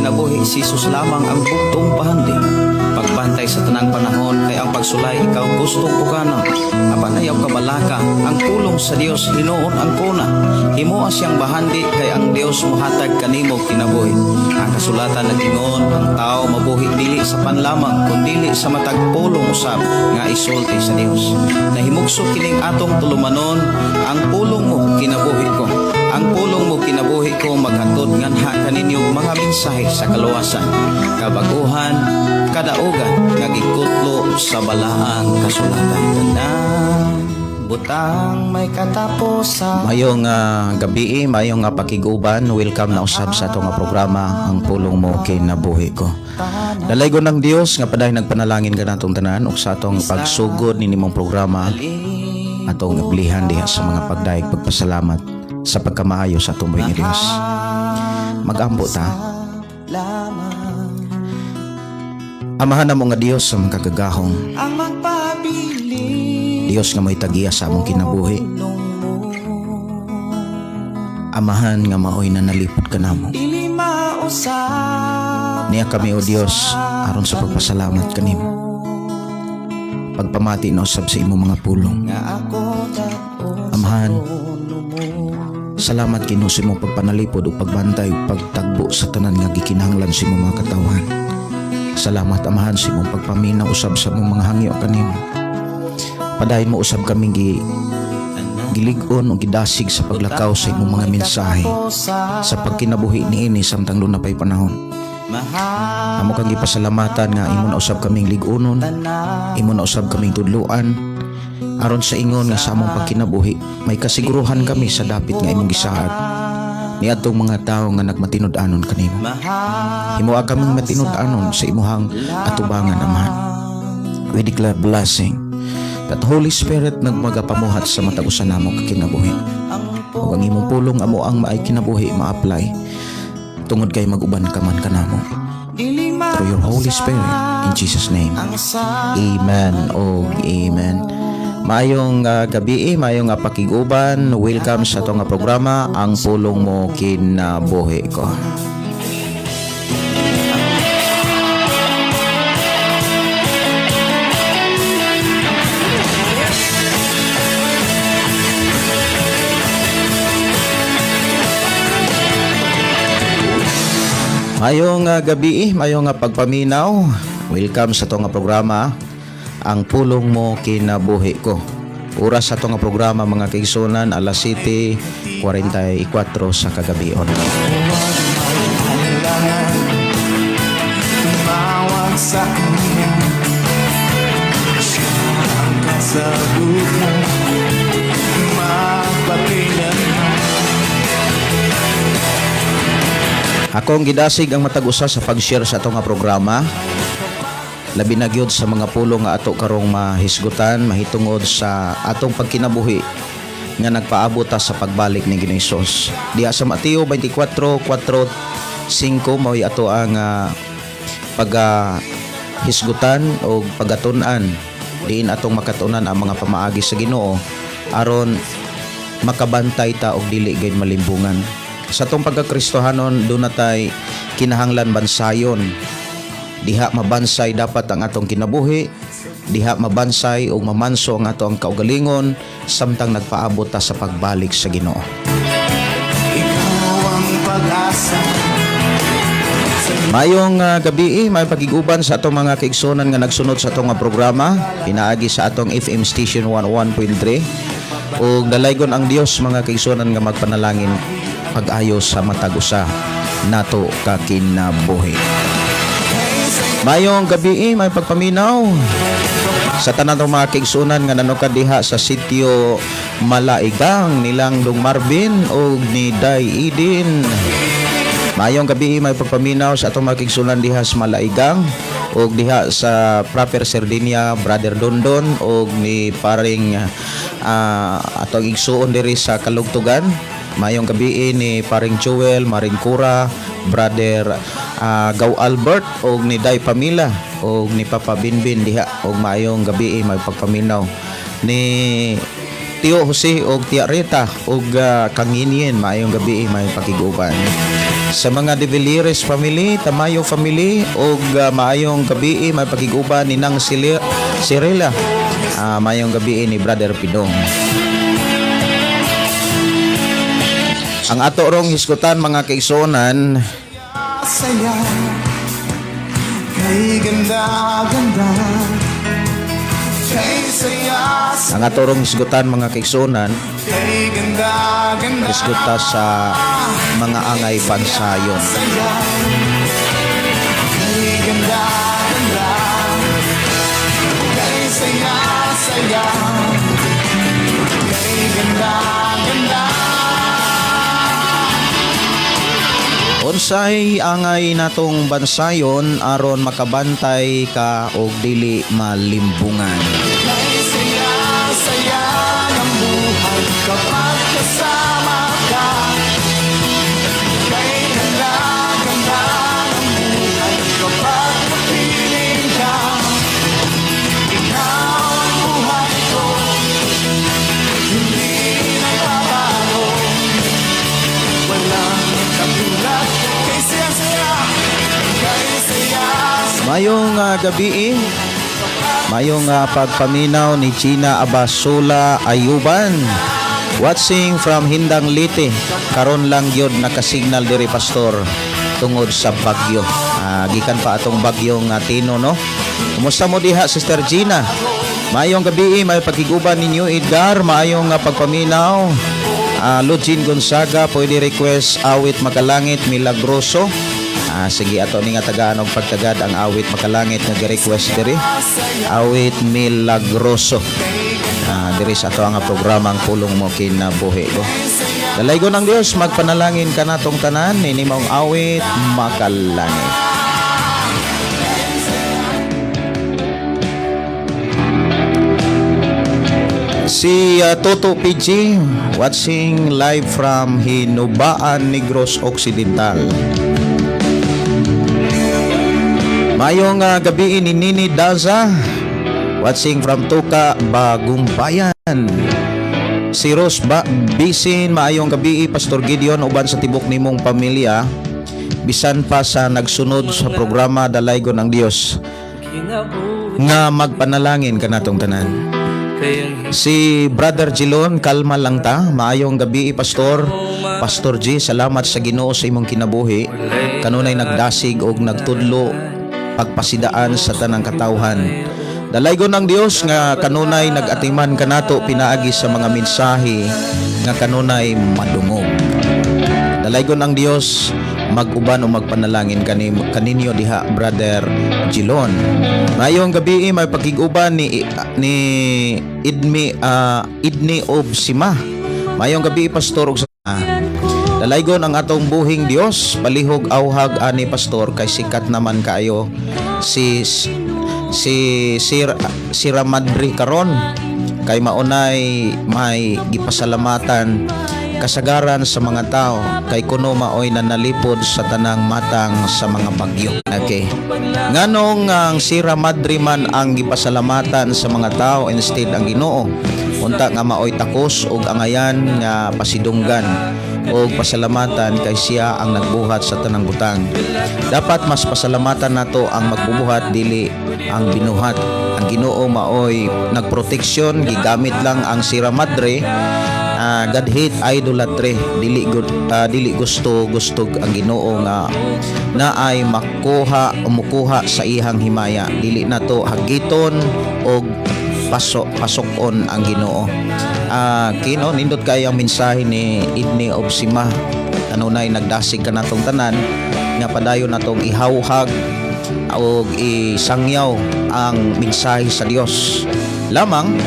kinabuhi, si Jesus lamang ang bugtong bahandi. Pagbantay sa tanang panahon kay ang pagsulay ikaw gusto pukanon. Apan ayaw kabalaka, ang pulong sa Dios hinuon ang kuna. Himoa siyang bahandi kay ang Dios mohatag kanimo kinabuhi. Ang kasulatan nag-ingon, ang tao mabuhi dili sa pan lamang kundili sa matag pulong usab nga isulti sa Dios. Nahimugso kining atong tulumanon, ang pulong mo kinabuhi ko. Ang pulong mo kinabuhi ko maghatod nganha kaninyo mga mensahe sa kaluwasan, kabaguhan, kadaugan nga gikutlo sa balaang kasulatan. Tanang butang may katapusan. Mayong gabi, mayong pakiguban, welcome na usab sa atong programa, Ang Pulong Mo Kinabuhi Ko. Dalaygon ng Dios nga padayon nagpanalangin kanatong tanan ug sa atong pagsugod nini mong programa, atong iblihan diha sa mga pagdayeg pagpasalamat sa pagkamaayo sa atong buhi nga Dios. Magampo ta. Lamang Amahan namo nga Dios sa mga kagagahong, ang magpabili Dios nga mo'y tagiya sa among kinabuhi. Pulong mo. Amahan nga maoy na nalipod kanamo. Dili mausap Niya kami, O Dios, aron sa pagpasalamat kanimo. Pagpamati na usab sa imong mga pulong. Nga ako daon Amahan, sa trono mo. salamat Ginoo sa imong pagpanalipod ug pagbantay ug pagtagbo sa tanan nga gikinahanglan sa imong mga katawhan. Salamat, Amahan, sa imong pagpaminaw usab sa imong mga hangyo kanimo. Padayon mo usab kaming gilig-on o gidasig sa paglakaw sa imong mga mensahe sa pagkinabuhi niini samtang duna pay panahon. Amo kang gipasalamatan nga imo na usab kaming lig-unon, imo na usab kaming tudluan aron sa ingon nga sa among pagkinabuhi may kasiguruhan kami sa dapit nga imong gisaad niadtong mga tawo nga nagmatinud-anon kanimo. Himoa kaming matinud-anon sa imuhang atubangan, Amahan. We declare blessing that Holy Spirit nagmagapamuhat sa matag usa namo kakinabuhi. Ug ang imong pulong amo ang maay kinabuhi ma-apply tungod kay mag-uban ka man kanamo. Through your Holy Spirit, in Jesus' name. Amen o amen. Maayong gabi, maayong pakiguban. Welcome sa atong programa, Ang Pulong Mo Kinabuhi Ko. Maayong gabi, maayong pagpaminaw. Welcome sa atong programa, Ang Pulong Mo Kinabuhi Ko. Oras sa atong programa, mga kaigsunan, alas 7:44 sa kagabion. Tumawag sa kanya. Siya ang kasagutan magpakailanman. Akong gidasig ang matag usa sa pag-share sa atong programa. Labi na gyud sa mga pulong nga ato karong mahisgutan mahitungod sa atong pagkinabuhi nga nagpaabot ta sa pagbalik ni Ginoong Hesus. Diha sa Mateo 24:4-5 mao'y ato ang pag hisgutan o pagatun-an diin atong makatunan ang mga pamaagi sa Ginoo aron makabantay ta og dili gayud malimbungan. Sa atong pagkakristohanon, doon na tay kinahanglan bansayon. Diha mabansay dapat ang atong kinabuhi, diha mabansay ug mamanso ang ato ang kaugalingon samtang nagpaabot ta sa pagbalik sa Ginoo. Ikaw ang pag-asa. Mayong gabi, may pagiguban sa atong mga kaigsunan nga nagsunod sa atong nga programa pinaagi sa atong FM station 101.3 ug dalaygon ang Dios, mga kaigsunan, nga magpanalangin pag-ayo sa matag usa nato ka kinabuhi. Mayong gabi, may pagpaminaw sa tanan ng mga kaigsunan nga nanukad diha sa sitio Malaigang nilang Dong Marvin ug ni Day Eden. Mayong gabi, may pagpaminaw sa atong mga kaigsunan diha sa Malaigang ug diha sa Proper Sardinia, Brother Dondon ug ni paring atong igsuon diri sa Kalugtugan. Mayong gabi ni paring Joel, Maring Cura, Brother Gaw Albert ug ni Day Pamila ug ni Papa Binbin diha ug maayong gabi, may pagpaminaw ni Tiyo Jose og Tia Rita og Kanginien, maayong gabi, maayong pakiguban. Sa mga De Villeres family, Tamayo family og maayong gabi, maayong pakiguban ni Nang Cirila. Maayong gabi ni Brother Pidong. Ang ato rong hisgutan, mga kaigsuonan, Saya. Kay ganda ganda. Kay saya. Ang ato rong hisgutan, mga kaigsuonan, Kay ganda ganda. Hisguta sa mga angay pansayon. Saya. Kay ganda ganda. Kay saya saya. Kay ganda ganda. Unsay angay natong bansayon aron makabantay ka og dili malimbungan? Kay saya saya ng buhay kapag kasama ka. Kay ganda ganda ng buhay kapag kapiling ka. Ikaw ang buhay ko, hindi nagbabago. Walang katulad. Kay saya saya. Kay saya. Mayong gabi, mayong pagpaminaw ni Gina Abasula Ayuban. Watching from Hindang Leyte. Karon lang gyud nakasignal diri, Pastor, tungod sa bagyo. Gikan pa atong bagyong Tino, no. Kumusta mo diha, Sister Gina? Mayong gabi, may pagkiguban ninyo Edgar, maayong pagpaminaw. Lugin Gonzaga, pwede request Awit Makalangit, Milagroso. Sige, ato ni nga tagaan og pagtagad ang Awit Makalangit nga gi-request diri. Awit Milagroso. Diri sa ato ang programa, Ang Pulong Mo Kinabuhi Ko. Dalaygon ang Dios, magpanalangin kanatong tanan nini maong Awit Makalangit. Si Toto PG watching live from Hinubaan, Negros Occidental. Mayong gabi ni Nini Daza watching from Tuka, Bagumbayan. Si Rose ba Bisin, maayong gabi, Pastor Gideon, uban sa tibok nimong pamilya. Bisan pa sa nagsunod sa programa, dalaygon ang Dios nga magpanalangin kanatong tanan. Si Brother Gilon, kalma lang ta. Maayong gabi, Pastor. Pastor G, salamat sa Ginoo sa imong kinabuhi. Kanunay nagdasig og nagtudlo pagpasidaan sa tanang katawhan. Dalaygon ang Dios nga kanunay nagatiman kanato pinaagi sa mga mensahe nga kanunay madungog. Dalaygon ang Dios mag-uban o magpanalangin kaninyo diha, Brother Gilon. Mayong gabi, may pakig-uban ni Idmi Idni of Sima. Mayong gabi, Pastor, ug sa Dalaygon ang atong buhing Dios, palihog awhag ani, Pastor, kay sikat naman kaayo si si Sir Sira Madri karon kay maunay may gipasalamatan kasagaran sa mga tao kay kuno maoy nanalipod sa tanang matang sa mga bagyo. Okay. Nganong ang Sira Madri man ang gipasalamatan sa mga tao instead ang Ginoo? Unta nga maoy takos og angayan nga pasidunggan og pasalamatan kay siya ang nagbuhat sa tanang butang. Dapat mas pasalamatan nato ang magbubuhat, dili ang binuhat. Ang Ginoo maoy nagproteksyon, gigamit lang ang Sira Madre. God hate idolatry. Dili good, dili gusto gustog ang Ginoo nga naay makuha o mukuha sa ihang himaya. Dili nato hagiton og pasok-on ang Ginoo. Kino nindot kay ang mensahe ni Idni of Sima. Kanunay nagdasig kanatong tanan nga padayon natong ihawhag og isangyaw ang mensahe sa Dios. Lamang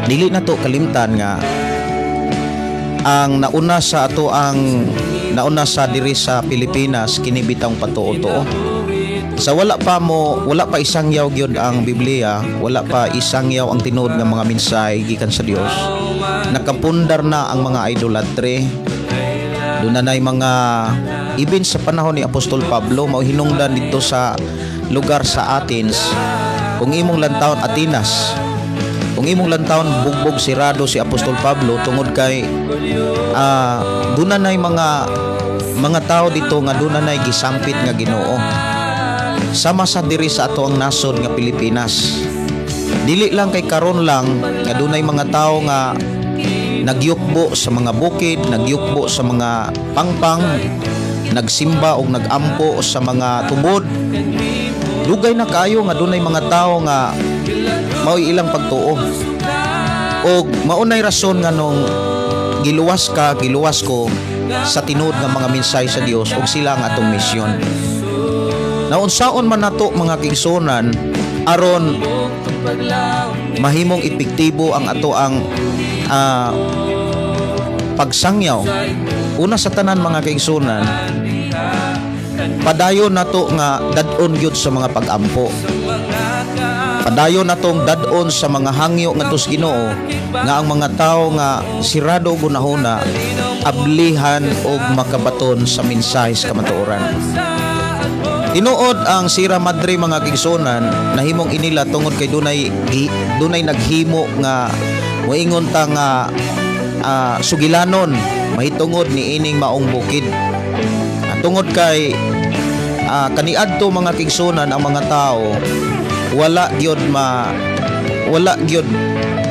dili nato kalimtan nga ang nauna sa ato, ang nauna sa diri sa Pilipinas, kini bitang patuo-tuo. Sa wala pa isangyaw gyud ang Biblia, wala pa isangyaw ang tinuod nga mga mensahe gikan sa Dios. Nakapundar na ang mga idolatry. Doon na na'y mga even sa panahon ni Apostol Pablo, mao hinungdan dito sa lugar sa Athens. Kung imong lantawon Atenas, Kung imong lantawon, bugbog sirado si Apostol Pablo tungod kay duna nay mga tao dito nga duna nay gisampit nga Ginoo. Sama sa diri sa ato ang nasod nga Pilipinas. Dili lang kay karon lang nga dunay mga tao nga nagyukbo sa mga bukid, nagyukbo sa mga pangpang, nagsimba og nagampo sa mga tubod. Dugay na kaayo nga dunay mga tao nga mao'y ilang pagtuo. Og maunay rason nga nung giluwas ka, giluwas ko sa tinuod nga mga mensahe sa Dios ug sila ang atong misyon. Naunsaon man nato, mga kaigsuonan, aron mahimong epektibo ang ato ang pagsangyaw? Una sa tanan, mga kaigsuonan, padayon nato nga dad-on gyud sa mga pag-ampo. Padayon natong dad-on sa mga hangyo ngadto sa Ginoo nga ang mga tao nga sirado og hunahuna ablihan og makabaton sa mensahe sa kamatuoran. Tinuod, ang Sierra Madre, mga kaigsuonan, nahimong inila tungod kay dunay naghimo nga moingon ta nga sugilanon mahitungod ni ining maong bukid. Tungod kay kaniadto, mga kaigsuonan, ang mga tao wala gyud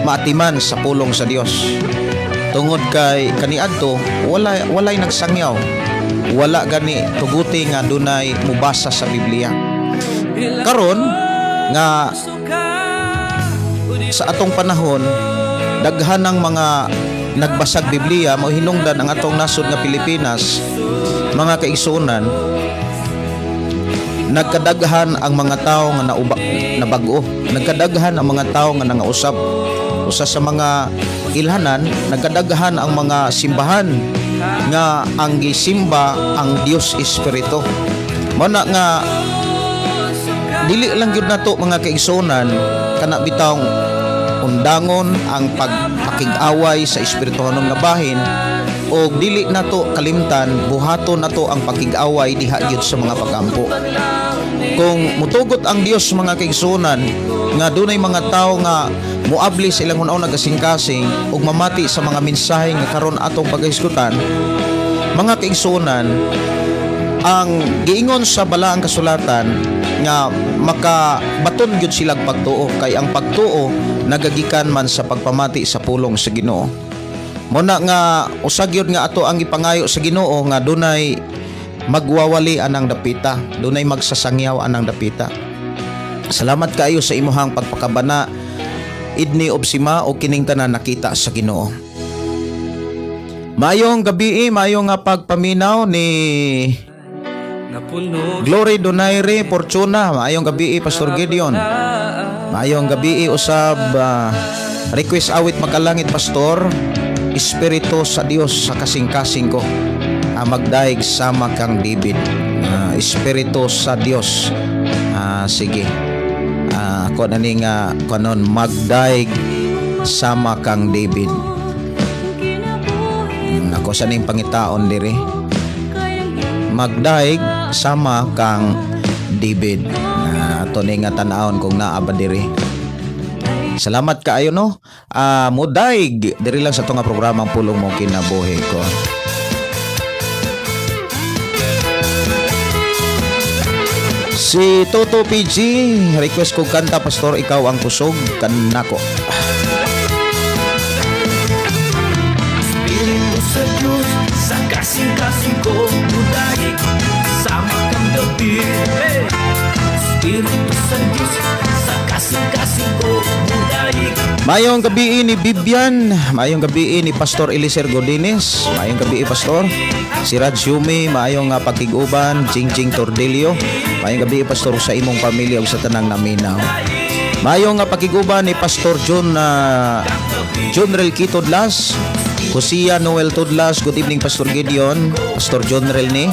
maatiman sa pulong sa Dios. Tungod kay kaniadto walay nagsangyaw. Wala gani tuguti nga dunay mubasa sa Biblia. Karon nga sa atong panahon, daghan ng mga nagbasag Biblia, mao hinungdan ang atong nasod nga Pilipinas, mga kaigsuonan, nagkadaghan ang mga tao nga nabag-o, nagkadaghan ang mga tao nga nangausap. Usa sa mga ilhanan, nagkadaghan ang mga simbahan nga ang gisimba ang Dios Espiritu. Mao na nga dili lang gyud nato, mga kaigsuonan, kana bitawng undangon ang pagpakig-away sa espirituhanon nga bahin o dili nato kalimtan buhaton nato ang pakig-away diha gyud sa mga pagampo. Kung mutugot ang Dios, mga kaigsuonan, nga dunay mga tawo nga muabli sa ilang hunahuna, kasing-kasing, ug mamati sa mga mensahe nga karon atong pagahisgutan, mga kaigsuonan, ang giingon sa balaang kasulatan nga makabaton gyud silang pagtuo kay ang pagtuo nagagikan man sa pagpamati sa pulong sa Ginoo. Mao na nga usa gyud nga ato ang ipangayo sa Ginoo nga dunay magwawali anang dapita, dunay magsasangyaw anang dapita. Salamat kaayo sa imuhang pagpakabana, Idni Obsima, o kining tanan nakita sa Ginoo. Maayong gabi, maayong nga pagpaminaw ni Glory Donaire Fortuna. Maayong gabi, Pastor Gideon. Maayong gabi usab, request awit Makalangit, Pastor, Espiritu sa Dios sa kasing-kasing ko. Magdaig sama kang David. Espiritu sa Dios. Sige. Ako na ni nga kanon, magdaig sama kang David. Ako sa ning pangitaon diri. Magdaig sama kang David. Ato ni nga tan-awon kung naa ba diri. Salamat kaayo, no. Mudaig diri lang sa ato nga programang Pulong Mo Kinabuhi Ko. Si Toto PG, request ko kanta, Pastor, Ikaw ang Kusog Kanako. Espiritu sa Diyos, sa kasing-kasing ko, mudaig sama kang David. Hey! Espiritu sa Diyos, sa kasing-kasing ko, mudaig. Maayong gabi ni Bibian, maayong gabi ni Pastor Eliser Godines, maayong gabi, Pastor. Si Raj Yumi, maayong nga pakig-uban, Jingjing Tordelio. Maayong gabi, Pastor, sa imong pamilya ug sa tanang naminaw. Maayong nga pakig-uban ni Pastor John Rel Quito Tudlas, Josia Noel Tudlas, good evening, Pastor Gideon, Pastor John Rel ni.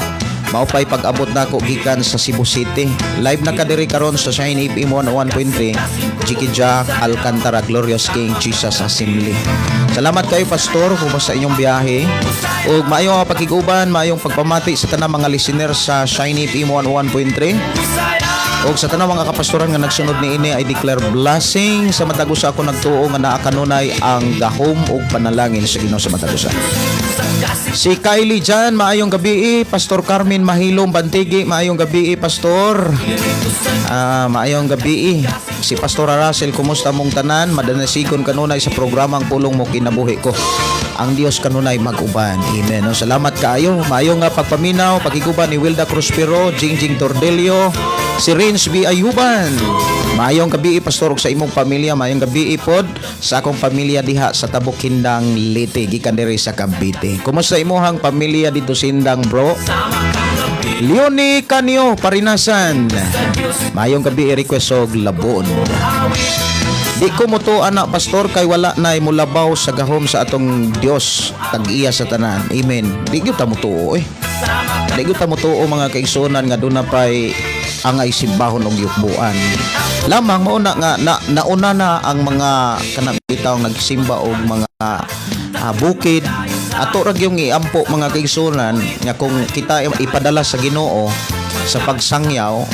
Maupay pag-abot nako gikan sa Cebu City. Live na ka diri karon sa Shine FM 101.3, Jiki Jack Alcantara, Glorious King Jesus Assembly. Salamat kayo, Pastor, kumusta inyong biyahe. Ug maayong nga pakig-uban, maayong pagpamati sa tanang mga listener sa Shine FM 101.3. Og sa tanang mga kapastoran nga nagsunod niini, I declare blessing sa matag usa. Ako nagtuo nga naa kanunay ang gahom ug panalangin sa Ginoo sa matag usa. Si Kylie Jan, maayong gabi. Pastor Carmen Mahilom Bantigi, maayong gabi, Pastor. Ah, maayong gabi. Si Pastor Russell, kumusta mong tanan? Madanasigon kanunay sa programang Pulong Mo Kinabuhi Ko. Ang Dios kanunay mag-uban. Amen. No, salamat kaayo. Maayo nga pagpaminaw, pakiguban ni Wilda Cruspero, Jingjing Tordelio, si Rins B. Ayuban. Maayong gabi, Pastor, ug sa imong pamilya, maayong gabi pod sa akong pamilya diha sa Tabok Hindang, Leyte, gikan diri sa Cavite. Kumusta imuhang pamilya dito Sindang, bro? Leonie Canio Parinasan. Maayong gabi, request og Labon. Di ko mo to anak, Pastor, kay wala na mulabaw sa gahom sa atong Dios tag-iya sa tanan. Amen. Di gyud ta motuo eh. Di gyud ta motuo, mga kaigsuonan, nga duna pay angay simbahon og yukbuan. Lamang mao na nga na, nauna na ang mga kanang bitaw nagsimba og mga bukid. Ato ra gyung iampo, mga kaigsuonan, nga kung kita ipadala sa Ginoo sa pagsangyaw,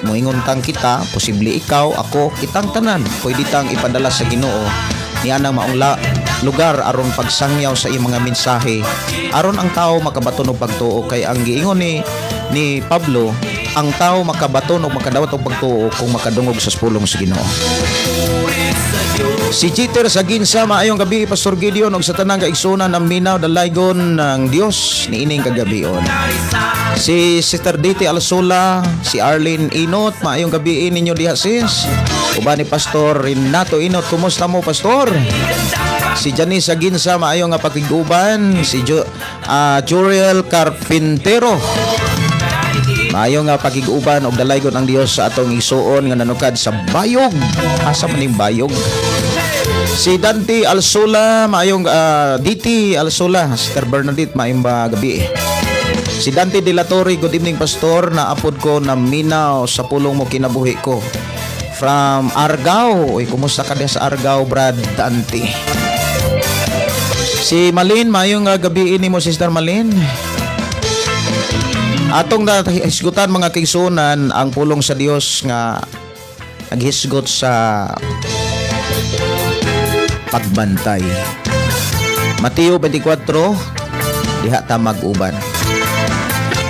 moingon tang kita, posible ikaw, ako, kitang tanan pwede tang ipadala sa Ginoo niya nang maong lugar aron pagsangyaw sa iyang mga mensahe, aron ang tao makabaton og pagtuo, kay ang giingon ni Pablo, ang tao makabaton og makadawat og pagtuo kung makadungog sa pulong sa Ginoo. Si Jeter sa Ginsa, maayong gabi, Pastor Gideon, ug sa tanang kaigsuonan ng minaw, dalaygon ng Dios niining kagabion. Si Sister Diti Alsola, si Arlene Inot, maayong gabi ninyo diha, sis. Uban ni Pastor Renato Inot, kumusta mo, Pastor? Si Janice Ginsa, maayong nga pakiguban, si Juriel Carpintero. Maayo nga pakiguban og dalaygon ang Dios sa atong igsuon nga nanukad sa Bayog. Asa man ning Bayog? Si Dante Alsola, maayong Diti Alsola, Sister Bernadette, maayong ba gabi. Si Dante De La Torre, good evening, Pastor, naapod ko na minaw sa Pulong Mo Kinabuhi Ko. From Argao. Uy, kumusta ka diya sa Argao, Brad Dante? Si Malin, maayong gabi nimo, Sister Malin. Atong nahisgutan, mga kaigsuonan, ang pulong sa Dios nga naghisgot sa pagbantay. Mateo 24, diha ta mag-uban.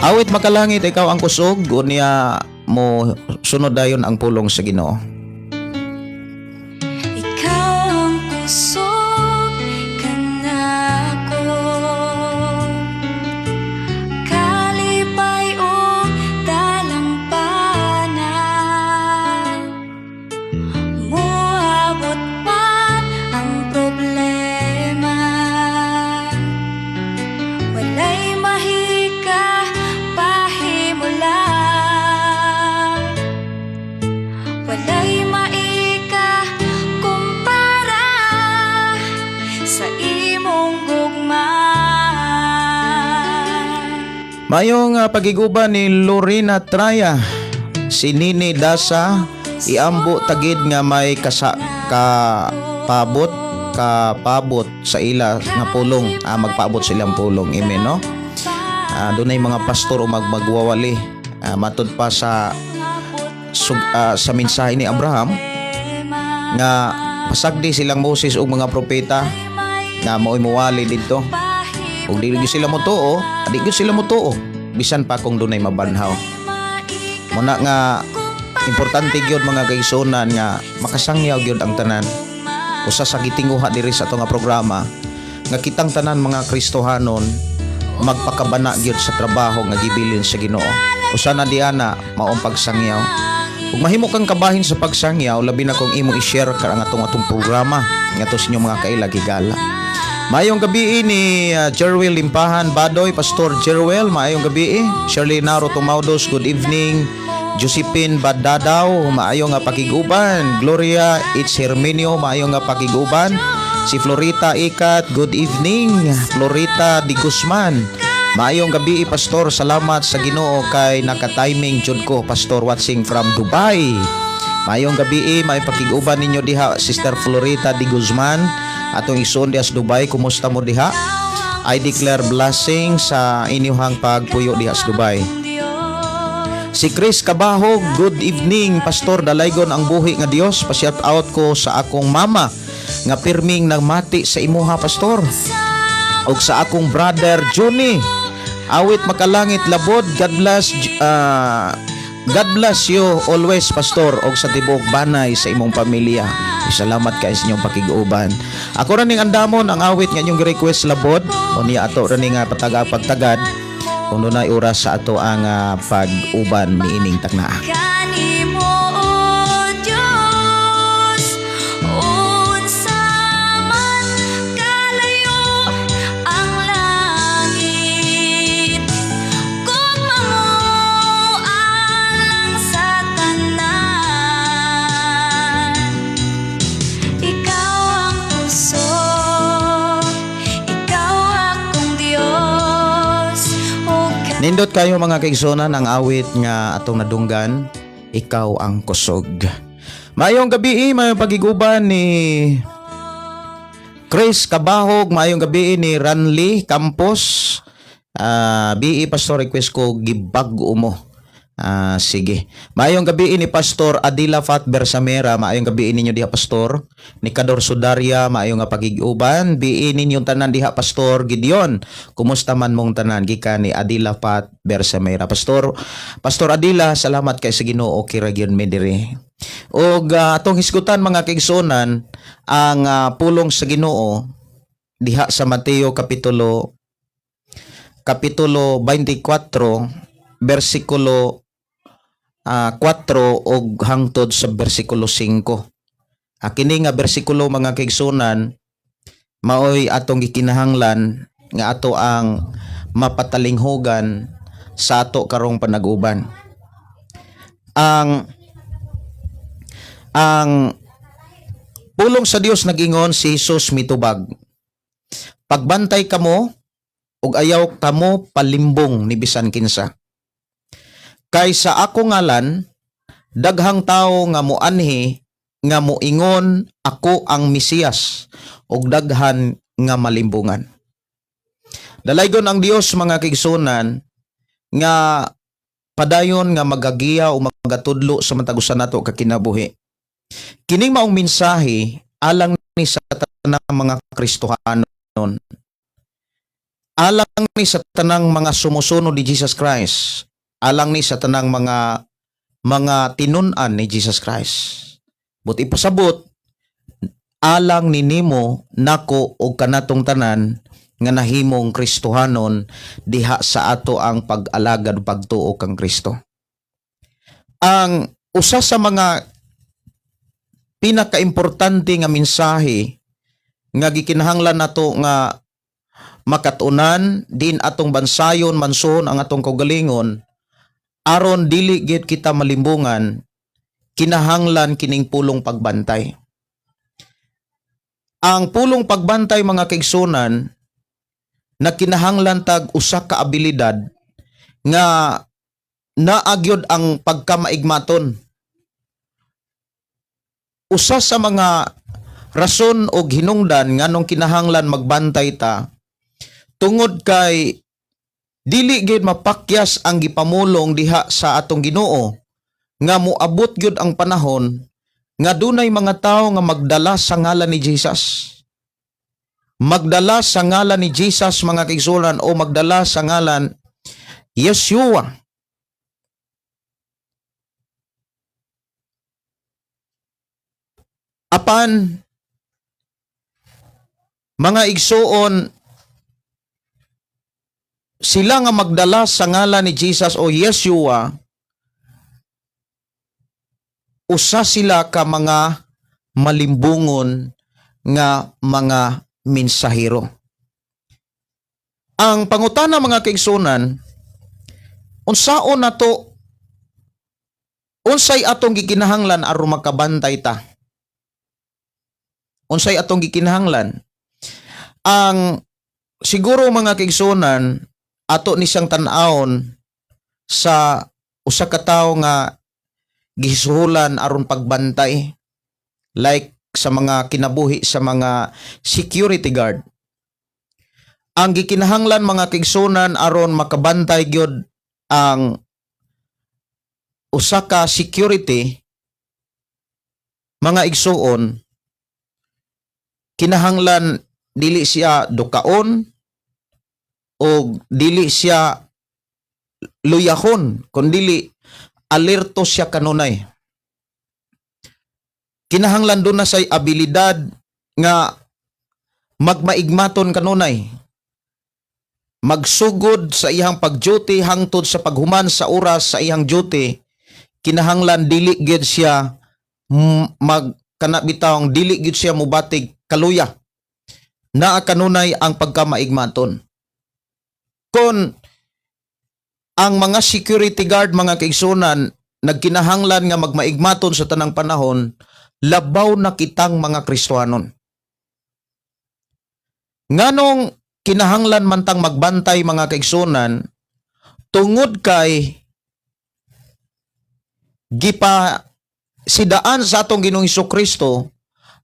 Awit Makalangit, Ikaw ang Kusog, unya mo sunod dayon ang pulong sa Ginoo. Ikaw ang kusog kanako, kalipay ug dalampana. Muabot man ang problema, walay mahika pahimula. Walay maika kumpara sa imong gugma. Mayong pagiguban ni Lorena Traya, si Nini Dasa, iambo tagid nga may kasa kapabot kapabot sa ila nga pulong, magpaabot sa ilang pulong. Amen, no? Dunay mga pastor o magwawali. Matud pa sa mensahe ni Abraham nga pasagdi silang Moses ug mga propeta nga mao'y muwali didto. Ug dili gyud sila motuo, di gyud sila motuo bisan pa kung dunay mabanhaw. Muna nga importante gyud, mga kaigsuonan, nga makasangyaw gyud ang tanan. Usa sa gitinguha diri sa ato nga programa nga kitang tanan mga Kristohanon magpakabana gyud sa trabaho nga gibilin sa Ginoo. Usa na diana maong pagsangyaw. Ug mahimo kang kabahin sa pagsangyaw, labi na kung imo i-share ka ang atong atong programa ngadto sa inyong mga kaila gigala. Maayong gabi ni Jerwel Limpahan Badoy, Pastor Jerwel, maayong gabi. Shirley Naro Tumaudos, good evening. Josephine Badadaw, maayong nga pakiguban. Gloria It's Herminio, maayong nga pakiguban. Si Florita Ikat, good evening. Florita Di Guzman, maayong gabi, Pastor. Salamat sa Ginoo kay naka-timing jud ko, Pastor, watching from Dubai. Maayong gabi, may pakiguban ninyo diha, Sister Florita Di Guzman. Atong isuon diha sa Dubai, kumusta mo diha? I declare blessing sa inyuhang pagpuyo diha sa Dubai. Si Chris Cabahog, good evening, Pastor. Dalaygon ang buhi nga Dios. Pa-shout out ko sa akong mama nga pirming nagmati sa imuha, Pastor. Og sa akong brother Juni. Awit Makalangit Labod. God bless you always, Pastor, og sa tibuok banay sa imong pamilya. Salamat kay sa inyong pakig-uban. Ako ra ning andamon ang awit nga inyong request, Labod. O niya ato ra ning pataga pagtagad kung dunay oras sa ato ang pag-uban niining taknaa. Kanimo, O Diyos, unsa man kalayo ang langit, gugma mo alang sa tanan. Ikaw ang kusog, ikaw akong Diyos, ug Nindot kayo, mga kaigsunan, ang awit nga atong nadunggan, "Ikaw ang Kusog." Maayong gabi, maayong pagiguban ni Chris Cabahog, maayong gabi ni Ranly Campos. Ah, BE Pastor, request ko "Gibag-o Mo." Ah, sige. Maayong gabi ni Pastor Adila Fat Bersamera, maayong gabi ninyo diha, Pastor. Nikador Sudaria, maayong nga pagiguban. BE ninyong tanan diha, Pastor Gideon. Kumusta man mong tanan gikan ni Adila Fat Bersamera. Pastor Pastor Adila, salamat kay sa Ginoo kira gyud mi diri. Og atong hisgutan, mga kaigsuonan, ang pulong sa Ginoo diha sa Mateo kapitulo 24 bersikulo 4 og hangtod sa bersikulo 5. Kini nga bersikulo, mga kaigsuonan, maoy atong gikinahanglan nga ato ang mapatalinghugan sa ato karong panag-uban. Ang pulong sa Dios nagingon, si Jesus mitubag, "Pagbantay kamo ug ayaw kamo palimbong ni bisan kinsa. Kay sa ako ngalan daghang tawo nga moanhi nga moingon, 'Ako ang Mesiyas,' ug daghan nga malimbungan." Dalaygon ang Dios, mga kaigsuonan, nga padayon nga magagiya o magatudlo sa matag usa nato ka kinabuhi. Kining maong mensahe alang ni sa tanang mga Kristohanon. Alang ni sa tanang mga sumusunod ni Jesus Christ. Alang ni sa tanang mga tinun-an ni Jesus Christ. But ipasabot, alang ni nimo nako og kanatong tanan nga nahimong Kristohanon diha sa ato ang pag-alagad o pagtuo kang Kristo. Ang usa sa mga pinakaimportante nga mensahe nga gikinahanglan nato nga makatunan din atong bansayon, mansuhon ang atong kaugalingon aron dili gid kita malimbungan, kinahanglan kining pulong pagbantay. Ang pulong pagbantay, mga kaigsunan, na kinahanglan tag usa ka abilidad nga naagyod ang pagkamaigmaton. Usa sa mga rason og hinungdan nganong kinahanglan magbantay ta tungod kay dili gyud mapakyas ang gipamulong diha sa atong Ginoo nga moabot gyud ang panahon nga dunay mga tawo nga magdala sa ngalan ni Jesus. Magdala sa ngalan ni Jesus, mga kaigsuonan, o magdala sa ngalan Yeshua. Apan, mga igsuon, sila nga magdala sa ngalan ni Jesus o Yeshua, usa sila ka mga malimbungon nga mga mensahero. Ang pangutana, mga kaigsunan, unsaon nato, unsay atong gikinahanglan aron makabantay ta? Unsay atong gikinahanglan? Ang siguro, mga kaigsunan, ato ni siyang tan-awon sa usa ka tawo nga gisuhulan aron pagbantay, like sa mga kinabuhi sa mga security guard. Ang gikinahanglan, mga kaigsunan, aron makabantay gyud ang usa ka security, mga igsuon, kinahanglan dili siya dukaon o dili siya luyahon, kundili alerto siya kanunay. Kinahanglan duna say abilidad nga magmaigmaton kanunay, magsugod sa iyang pag-duty hangtod sa paghuman sa oras sa iyang duty. Kinahanglan dili gyud siya mag kana bitawng dili gyud siya mubatig kaluya, naa kanunay ang pagkamaigmaton. Kon ang mga security guard, mga kaigsunan, nagkinahanglan nga magmaigmaton sa tanang panahon, labaw na kitang mga Kristohanon. Nganong kinahanglan man tang magbantay, mga kaigsunan? Tungod kay gipa sidaan sa atong Ginoong Kristo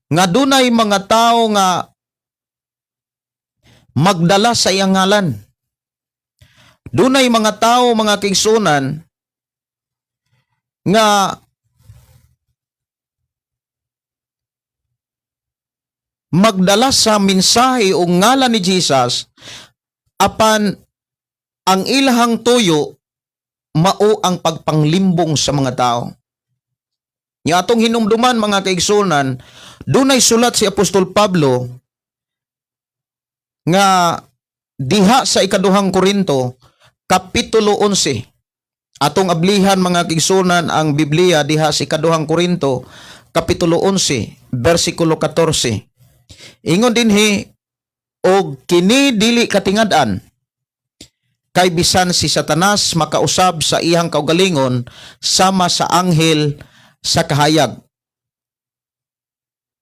nga dunay mga tao nga magdala sa iyang ngalan. Dunay mga tao, mga kaigsunan, nga magdala sa mensahe o ngalan ni Jesus, apan ang ilahang tuyo mao ang pagpanglimbong sa mga tao. Nya atong hinumduman, mga kaigsunan, dunay sulat si Apostol Pablo nga diha sa Ikaduhang Korinto kapitulo 11. Atong ablihan, mga kaigsunan, ang Biblia diha sa Ikaduhang Korinto kapitulo 11 bersikulo 14. Ingon dinhi, "Og kini dili katingad-an, kay bisan si Satanas makausab sa iyang kaugalingon sama sa anghel sa kahayag.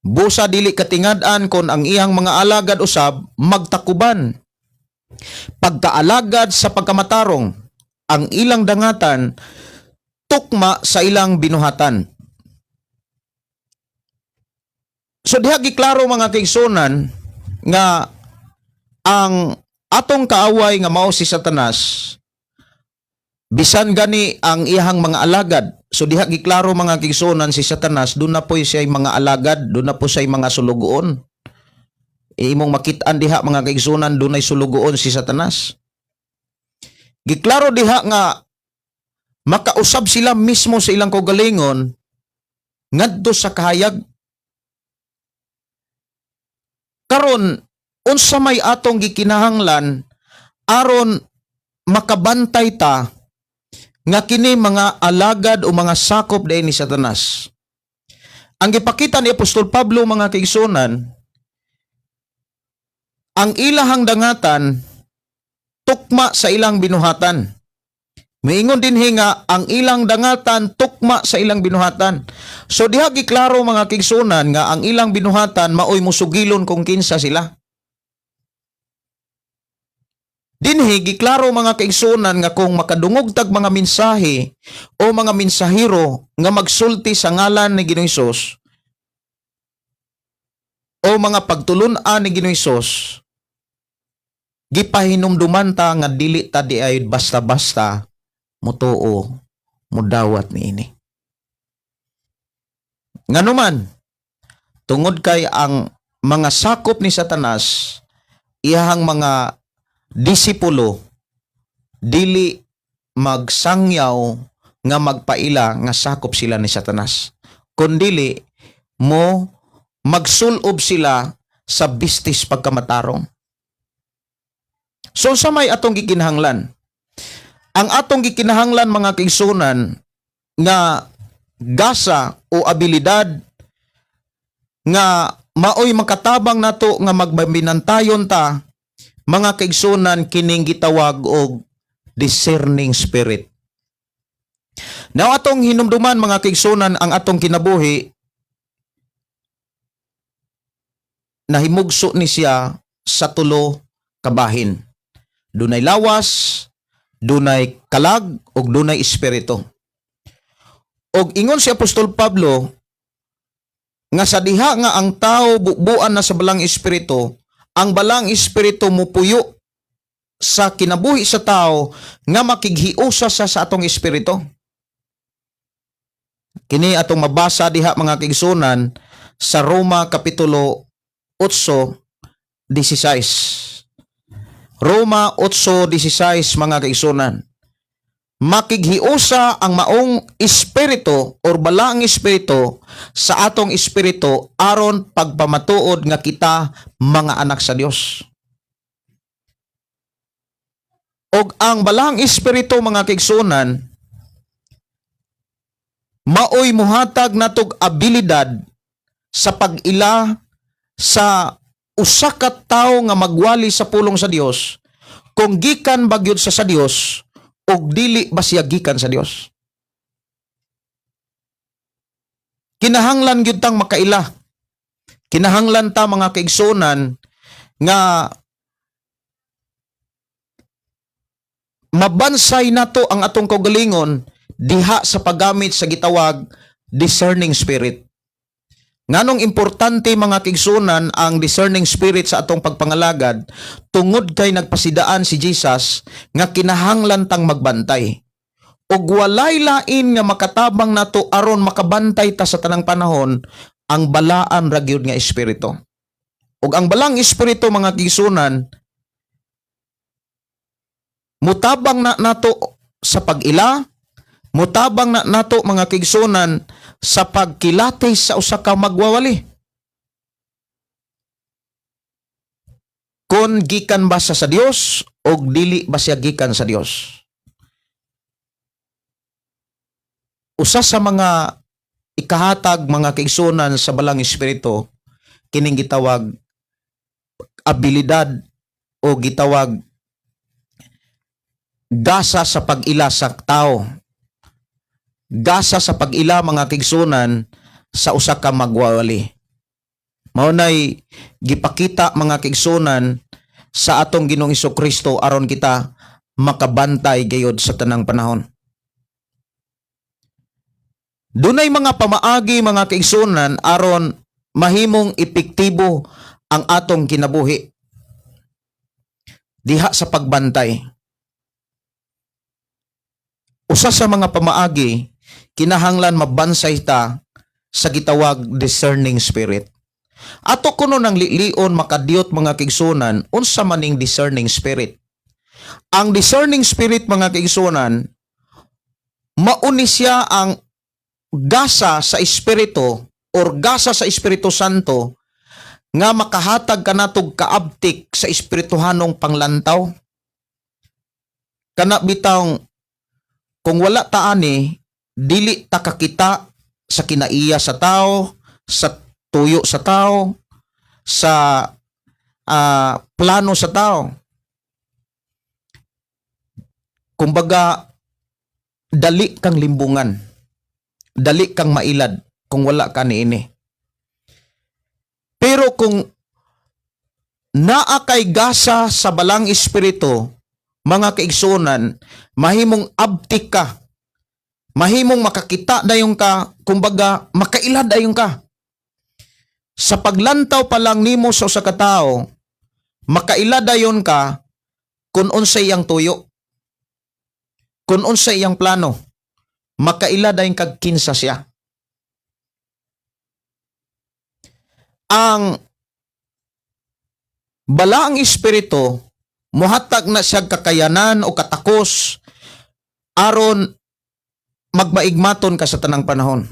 Busa dili katingad-an kon ang iyang mga alagad usab magtakuban pagkaalagad sa pagkamatarong, ang ilang dangatan tukma sa ilang binuhatan." So diha giklaro, mga kaigsunan, nga ang atong kaaway nga mao si Satanas, bisan gani ang iyang mga alagad. So diha giklaro, mga kaigsunan, si Satanas duna po siya mga alagad, duna po siya mga sulugoon. Imong makit-an diha, mga kaigsunan, dunay sulugoon si Satanas. Giklaro diha nga makausab sila mismo sa ilang kaugalingon ngadto sa kahayag. Karon, unsa may atong gikinahanglan aron makabantay ta nga kini mga alagad o mga sakop diay ni Satanas? Ang gipakita ni Apostol Pablo, mga kaigsunan, ang ilahang dangatan tukma sa ilang binuhatan. Miingon dinhi nga ang ilang dangatan tukma sa ilang binuhatan. So diha giklaro, mga kaigsunan, nga ang ilang binuhatan maoy musugilon kung kinsa sila. Dinhi giklaro, mga kaigsunan, nga kung makadungog tag mga mensahe o mga mensahero nga magsulti sa ngalan ni Ginoong Hesus o mga pagtulun-an ni Ginoong Hesus, gipahinumduman ta nga dili ta diay basta-basta mutuo, mudawat niini. Nganuman, tungod kay ang mga sakop ni Satanas, iyahang mga disipulo, dili magsangyaw nga magpaila nga sakop sila ni Satanas. Kundili mo magsulob sila sa bistis pagkamatarong. So sa may atong gikinahanglan? Ang atong gikinahanglan, mga kaigsunan, nga gasa o abilidad nga maoy makatabang nato nga magbinantayon ta, mga kaigsunan, kining gitawag og discerning spirit. Now atong hinumduman, mga kaigsunan, ang atong kinabuhi nahimugso ni siya sa tulo kabahin. Dunay lawas, dunay kalag, ug dunay espiritu. Og ingon si Apostol Pablo nga sa diha nga ang tao bubuan na sa Balang Espiritu, ang Balang Espiritu mupuyo sa kinabuhi sa tao nga makighiusa sa atong espiritu. Kini atong mabasa diha, mga kaigsunan, sa Roma kapitulo 8:16. Roma 8:16, mga kaigsunan. Makighiusa ang maong espiritu or balaang espiritu sa atong espiritu aron pagpamatuod nga kita mga anak sa Dios. Og ang balaang espiritu, mga kaigsunan, maoy muhatag natog abilidad sa pag-ila sa usa ka tawo nga magwali sa pulong sa Dios kung gikan ba gyud sa Dios og dili ba siya gikan sa Dios. Kinahanglan gyud tang makaila. Kinahanglan ta, mga kaigsunan, nga mabansay nato ang atong kaugalingon diha sa paggamit sa gitawag discerning spirit. Nganong importante, mga kaigsunan, ang discerning spirit sa atong pagpangalagad? Tungod kay nagpasidaan si Jesus nga kinahanglan tang magbantay. Ug walay lain nga makatabang nato aron makabantay ta sa tanang panahon, ang balaan ra gyud nga espiritu. Ug ang balaang espiritu, mga kaigsunan, mutabang na nato sa pag-ila, mutabang na nato, mga kaigsunan, sa pagkilatis sa usa ka magwawali. Kung gikan ba siya sa Dios o dili ba siya gikan sa Dios. Usa sa mga ikahatag, mga kaigsunan, sa balaang espiritu kining gitawag abilidad o gitawag gasa sa pag-ila sa tao. Gasa sa pag-ila, mga kaigsunan, sa usa ka magwawali. Mao nay gipakita, mga kaigsunan, sa atong Ginoong Kristo aron kita makabantay gayod sa tanang panahon. Dunay mga pamaagi, mga kaigsunan, aron mahimong epektibo ang atong kinabuhi diha sa pagbantay. Usa sa mga pamaagi, kinahanglan mabansay ta sa gitawag discerning spirit. Ato kuno nang lilion makadiyot, mga kaigsunan, unsa maning discerning spirit. Ang discerning spirit, mga kaigsunan, mauni siya ang gasa sa espiritu or gasa sa Espiritu Santo nga makahatag kanatog kaabtik sa espirituhanong panglantaw. Kana bitawng kung wala ta ani, dili ta kakita sa kinaiya sa tao, sa tuyo sa tao, sa plano sa tao. Kumbaga, dali kang limbungan. Dali kang mailad kung wala ka niini. Pero kung naa kay gasa sa balaang espiritu, mga kaigsunan, mahimong abtik ka. Mahimong makakita dayon ka, kumbaga makaila dayon ka. Sa paglantaw pa lang nimo sa usa ka tawo, makaila dayon ka kung unsay iyang tuyo. Kung unsay iyang plano, makaila dayon kag kinsa siya. Ang balaang espiritu muhatag na siya kakayanan o katakos aron magmaigmaton ka sa tanang panahon.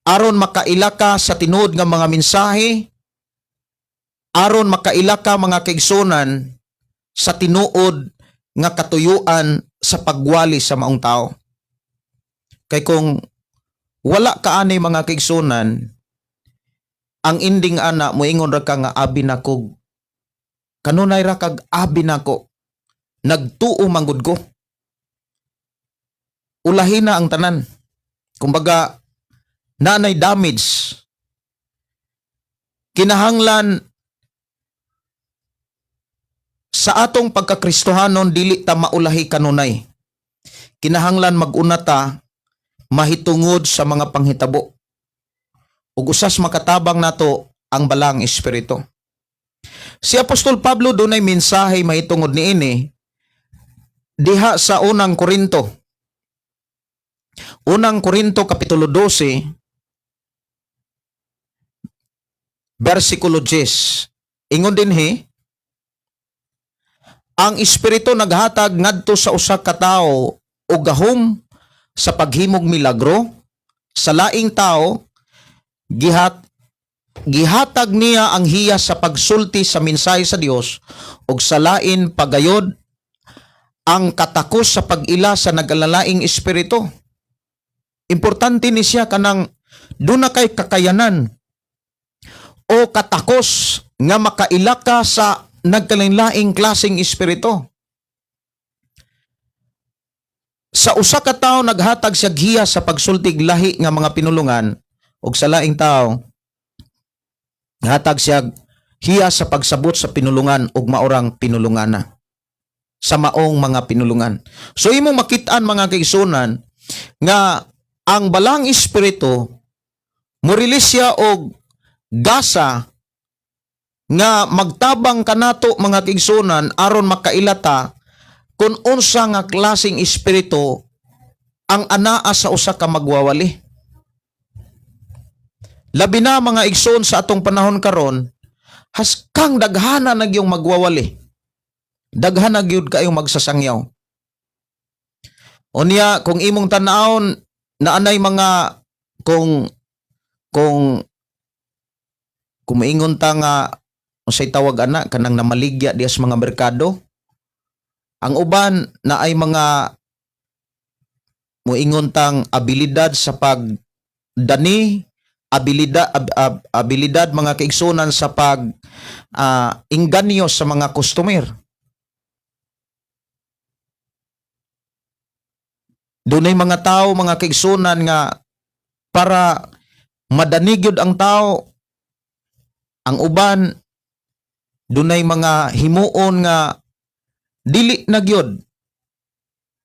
Aron makaila ka sa tinuod nga mga mensahe, aron makaila ka, mga kaigsunan, sa tinuod nga katuyuan sa pagwali sa maong tao. Kay kung wala ka ani, mga kaigsunan, ang ending ana moingon ra ka nga abi nako, kanunay ra kag abi nako, nagtuo manggod ko. Ulahin na ang tanan. Kumbaga, nanay damage. Kinahanglan sa atong pagkakristohanon dili ta maulahi kanunay. Kinahanglan mag-una ta mahitungod sa mga panghitabo. Ug usas makatabang nato ang balaang espiritu. Si Apostol Pablo dunay mensahe mahitungod niini diha sa Unang Korinto. Unang Korinto kapitulo 12 versikulo 10. Ingon dinhi, ang Espiritu naghatag ngadto sa usa ka tawo og gahom sa paghimog milagro, sa laing tawo gihatag niya ang hiya sa pagsulti sa mensahe sa Dios, ug sa lain pagayod ang katakos sa pag-ila sa nagalalaing espiritu. Importante ni siya kanang duna kay kakayanan o katakos nga makaila ka sa nagkalainlaing klaseng espiritu. Sa usa ka tawo naghatag siya giya sa pagsultig lahi nga mga pinulungan, ug sa laing tawo naghatag siya hiya sa pagsabot sa pinulungan ug maorang pinulungana sa maong mga pinulungan. So imong makit-an, mga kaigsunan, nga ang Balang Espiritu mo-release siya og gasa nga magtabang kanato, mga kaigsunan, aron makailata kung unsa nga klaseng espiritu ang anaa sa usa ka magwawali. Labi na, mga igsoon, sa atong panahon karon, haskang daghana na gyung magwawali. Daghan na gyud kayong magsasangyaw. Unya kung imong tan-awon na anay mga kung maingon ta nga unsay tawag ana, kanang namaligya diya sa mga merkado, ang uban na ay mga moingon tang abilidad sa pagdani, abilidad, mga kaigsunan, sa pag inganyo sa mga customer. Dunay mga tao, mga kaigsunan, nga para madani gyud ang tao, ang uban dunay mga himuon nga dili na gyud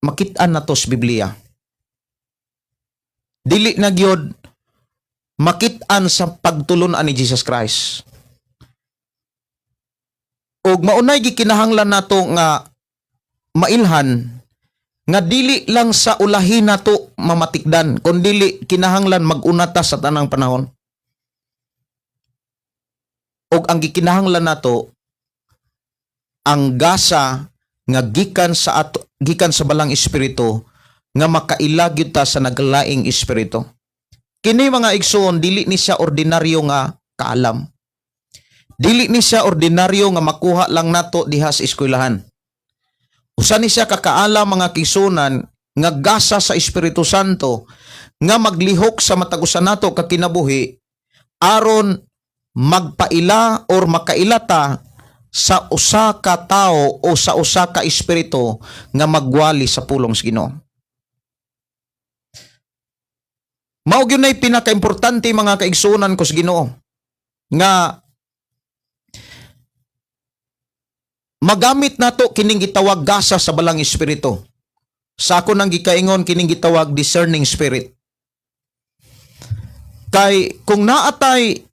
makit-an nato sa Biblia. Dili na gyud makit-an sa pagtulun-an ni Jesus Christ. Ug maunay gikinahanglan nato nga mailhan nga dili lang sa ulahin nato mamatikdan, kun dili kinahanglan mag-una ta sa tanang panahon. Ug ang gikinahanglan nato ang gasa nga gikan sa ato, gikan sa Balang Espiritu, nga makaila gyud ta sa naglaing espiritu. Kini, mga igsoon, dili ni siya ordinaryo nga kaalam. Dili ni siya ordinaryo nga makuha lang nato diha sa eskwelahan. Usa ni siya kakaalam, mga kaigsunan, nga gasa sa Espiritu Santo nga maglihok sa matag usa nato ka kinabuhi aron magpaila or makaila ta sa usa ka tao o sa usa ka espiritu nga magwali sa pulong sa Ginoo. Mao gyud nay pinakaimportante, mga kaigsunan ko sa Ginoo, nga magamit nato kining gitawag gasa sa Balang Espiritu. Sa ako nang gikaingon, kining gitawag discerning spirit. Kay kung naatay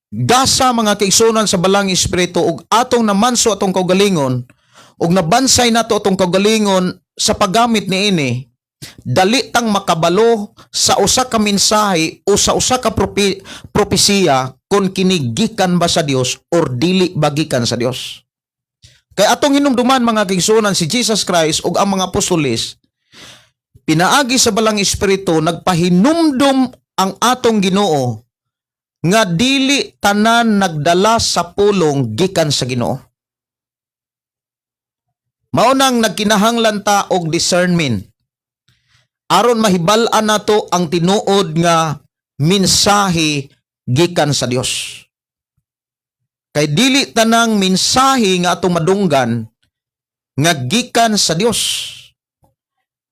gasa, mga kaigsunan, sa Balang Espiritu ug atong namanso atong kaugalingon ug nabansay nato atong kaugalingon sa paggamit niini, dali tang makabalo sa usa ka mensahe o sa usa ka propesiya kung kini gikan ba sa Dios or dili ba gikan sa Dios. Kay atong hinumduman, mga kaigsunan, si Jesus Christ ug ang mga apostoles, pinaagi sa Balang Espiritu nagpahinumdum ang atong Ginoo nga dili tanan nagdala sa pulong gikan sa Ginoo. Mao nang nagkinahanglan ta og discernment aron mahibal-an nato ang tinuod nga mensahe gikan sa Dios. Kay dili tanang mensahe nga atong madunggan nga gikan sa Dios.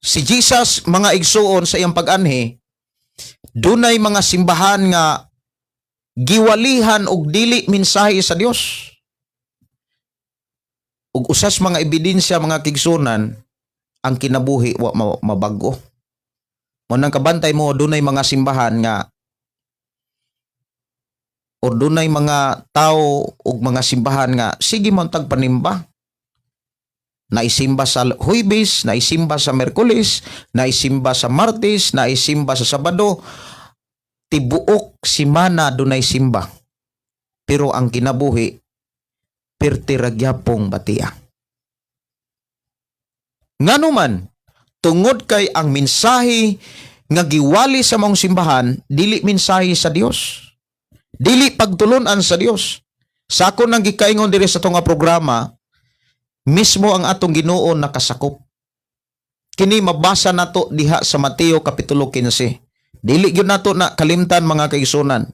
Si Jesus, mga igsuon, sa iyang pag-anhi, dunay mga simbahan nga giwalihan og dili mensahe sa Dios. Ug usas mga ebidensya, mga kaigsunan, ang kinabuhi wa mabago. Mo nang kabantay mo, dunay mga simbahan nga or dunay mga tao ug mga simbahan nga sige man tag panimba. Naisimba sa Huybes, naisimba sa Merkulis, naisimba sa Martes, naisimba sa Sabado. Tibuok simana dunay simba. Pero ang kinabuhi, pirti ra gyapong batia. Nganuman, tungod kay ang mensahe nga giwali sa maong simbahan, dili mensahe sa Dios. Dili pagtulunan sa Dios. Sa ako nang gikaingon diri sa nga programa, mismo ang atong Ginoo nakasakop. Kini mabasa nato diha sa Mateo kapitulo 15. Dili gyud nato na kalimtan, mga kaigsunan.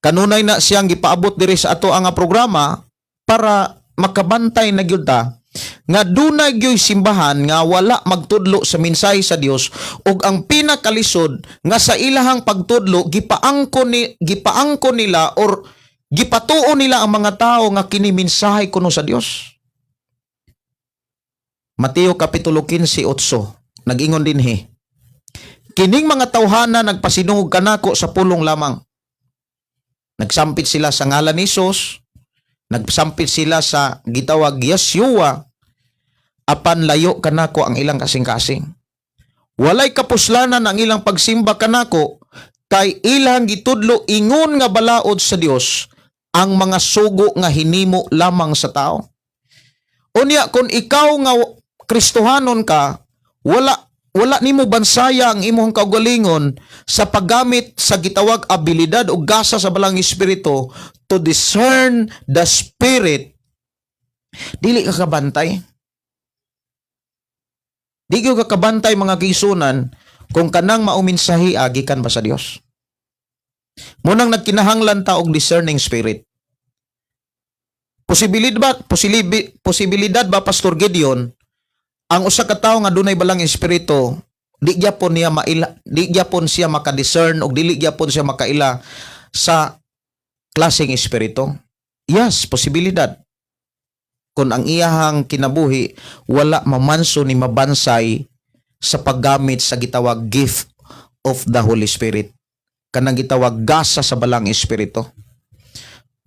Kanunay na siyang gipaabot diri sa ato ang programa para makabantay na gyud ta nga dunay gyud simbahan nga wala magtudlo sa mensahe sa Dios, ug ang pinakalisod nga sa ilahang pagtudlo gipaangko nila or gipatuo nila ang mga tao nga kini mensahe kuno sa Dios. Mateo kapitulo 15:8 nag-ingon dinhi, "Kining mga tawhana nagpasinungog kanako sa pulong lamang." Nagsampit sila sa ngalan ni Jesus, nagsampit sila sa gitawag Yeshua, apan layo kanako ang ilang kasing-kasing. "Walay kapuslanan ang ilang pagsimba kanako kay ilang gitudlo ingon nga balaod sa Dios ang mga sugo nga hinimo lamang sa tao." Unya kung ikaw nga Kristohanon ka, wala wala nimo bansaya ang imong kaugalingon sa paggamit sa gitawag abilidad o gasa sa Balang Espiritu to discern the spirit, dili ka kabantay. Di ka kabantay, mga kaigsunan, kung kanang maumensahi gikan ba sa Dios. Munang nagkinahanglan ta og discerning spirit. Posibilidad ba, Pastor Gideon, ang usa ka tawo nga dunay Balang Espiritu, di gyapon niya maila, di gyapon siya maka-discern og dili gyapon siya makaila sa klaseng espiritu? Yes, posibilidad. Kung ang iyahang kinabuhi wala mamanso ni mabansay sa paggamit sa gitawag gift of the Holy Spirit, kanang gitawag gasa sa Balang Espiritu.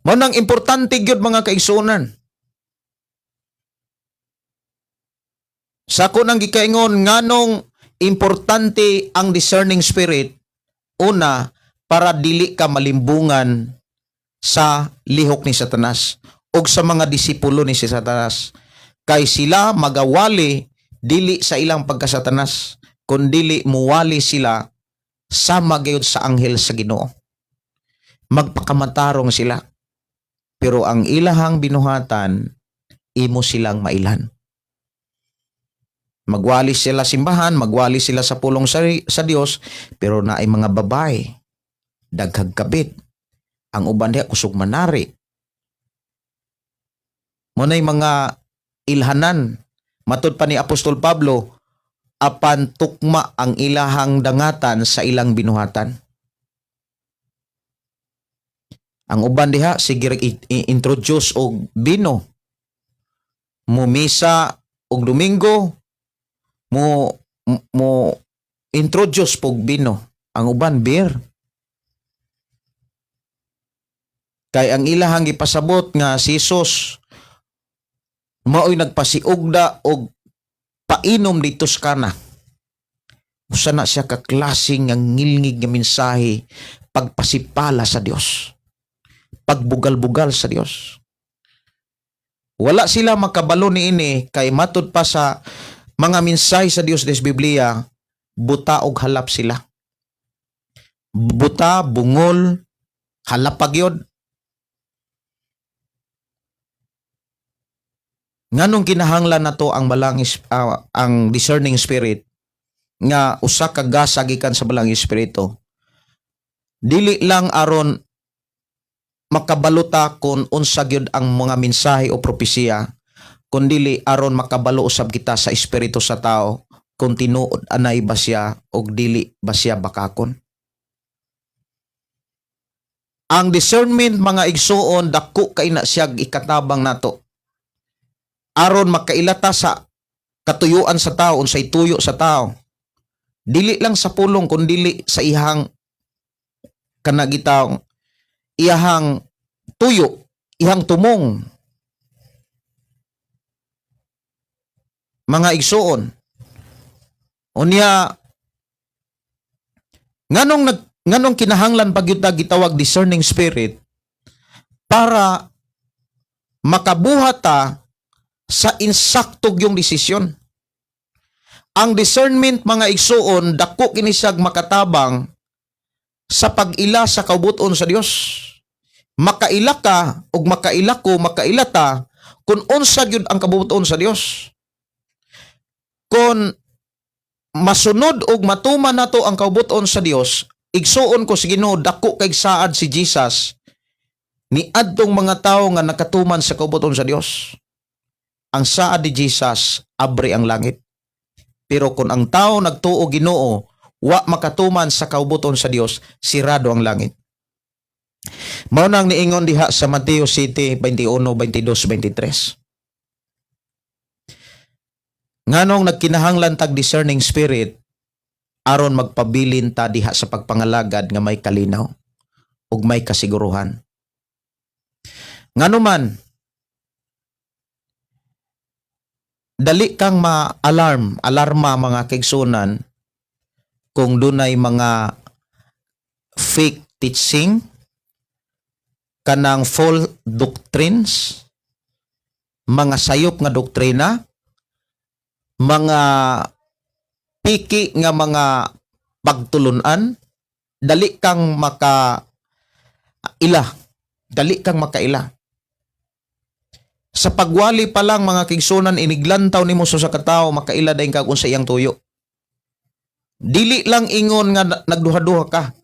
Mao nang importante gyud, mga kaigsuonan. Sa ako nang gikaingon, nganong importante ang discerning spirit: una, para dili ka malimbungan sa lihok ni Satanas o sa mga disipulo ni si Satanas. Kay sila magawali dili sa ilang pagkasatanas, kundili muwali sila sama gayud sa anghel sa Ginoo. Magpakamatarong sila. Pero ang ilahang binuhatan, imo silang mailan. Magwali sila simbahan, magwali sila sa pulong sa Dios, pero naay mga babae, daghag kabit. Ang uban diha kusog manari. Mo na'y mga ilhanan. Matud pa ni Apostol Pablo, apan tukma ang ilahang dangatan sa ilang binuhatan. Ang uban diha sige i-introduce og bino. Mumisa og Domingo, mo mo introduce pog bino. Ang uban beer. Kay ang ilahang gipasabot nga si Jesus mao'y nagpasiugda og painom dito sa Kana. Usa na siya ka klase nga ngilngig nga mensahe, pagpasipala sa Dios. Pagbugal-bugal sa Dios. Wala sila makabalo niini kay matud pa sa mga mensahe sa Dios des Biblia, buta og halap sila. Buta, bungol, halap pa gyud. Nganong kinahanglan nato ang ang discerning spirit nga usa ka gasa gikan sa Balang Espiritu? Dili lang aron makabaluta kung unsa gyud ang mga mensahe o propesiya, kundili aron makabalo usab kita sa espiritu sa tao kung tinuod anay ba siya o dili ba siya bakakon. Ang discernment, mga igsuon, dako kay na siya ikatabang nato. Aron makailata sa katuyuan sa tao, unsay tuyo sa tao. Dili lang sa pulong kundili sa ihang kanagitang iyahang tuyo, ihang tumong. Mga igsuon. Unya, nganong kinahanglan pa gyud ta gitawag discerning spirit? Para makabuhat ta sa insakto gyung desisyon. Ang discernment, mga igsuon, dako kini siyag makatabang sa pag-ila sa kaubuton sa Dios. Makaila ka ug makaila ko, makaila ta kung unsa gyud ang kabubuton sa Dios. Kung masunod og matuman nato ang kaubuton sa Dios, igsuon ko sa Ginoo, dako kay saad si Jesus ni adtong mga tawo nga nakatuman sa kaubuton sa Dios. Ang saad ni Jesus, abre ang langit. Pero kung ang tao nagtuo Ginoo, wa makatuman sa kaubuton sa Dios, sirado ang langit. Mao nang niingon diha sa Mateo 7, 21, 22, 23. Nganong nagkinahanglan tag discerning spirit? Aron magpabilin ta diha sa pagpangalagad nga may kalinaw ug may kasiguruhan. Ngano man dali kang ma-alarm, alarma, mga kaigsunan, kung dunay mga fake teaching, kanang false doctrines, mga sayop nga doktrina, mga piki nga mga pagtulunan, dali kang maka ila, dali kang makaila. Sa pagwali pa lang, mga kaigsunan, iniglantaw nimo sa katao, makaila dayon kag unsa iyang tuyo. Dili lang ingon nga nagduha-duha ka.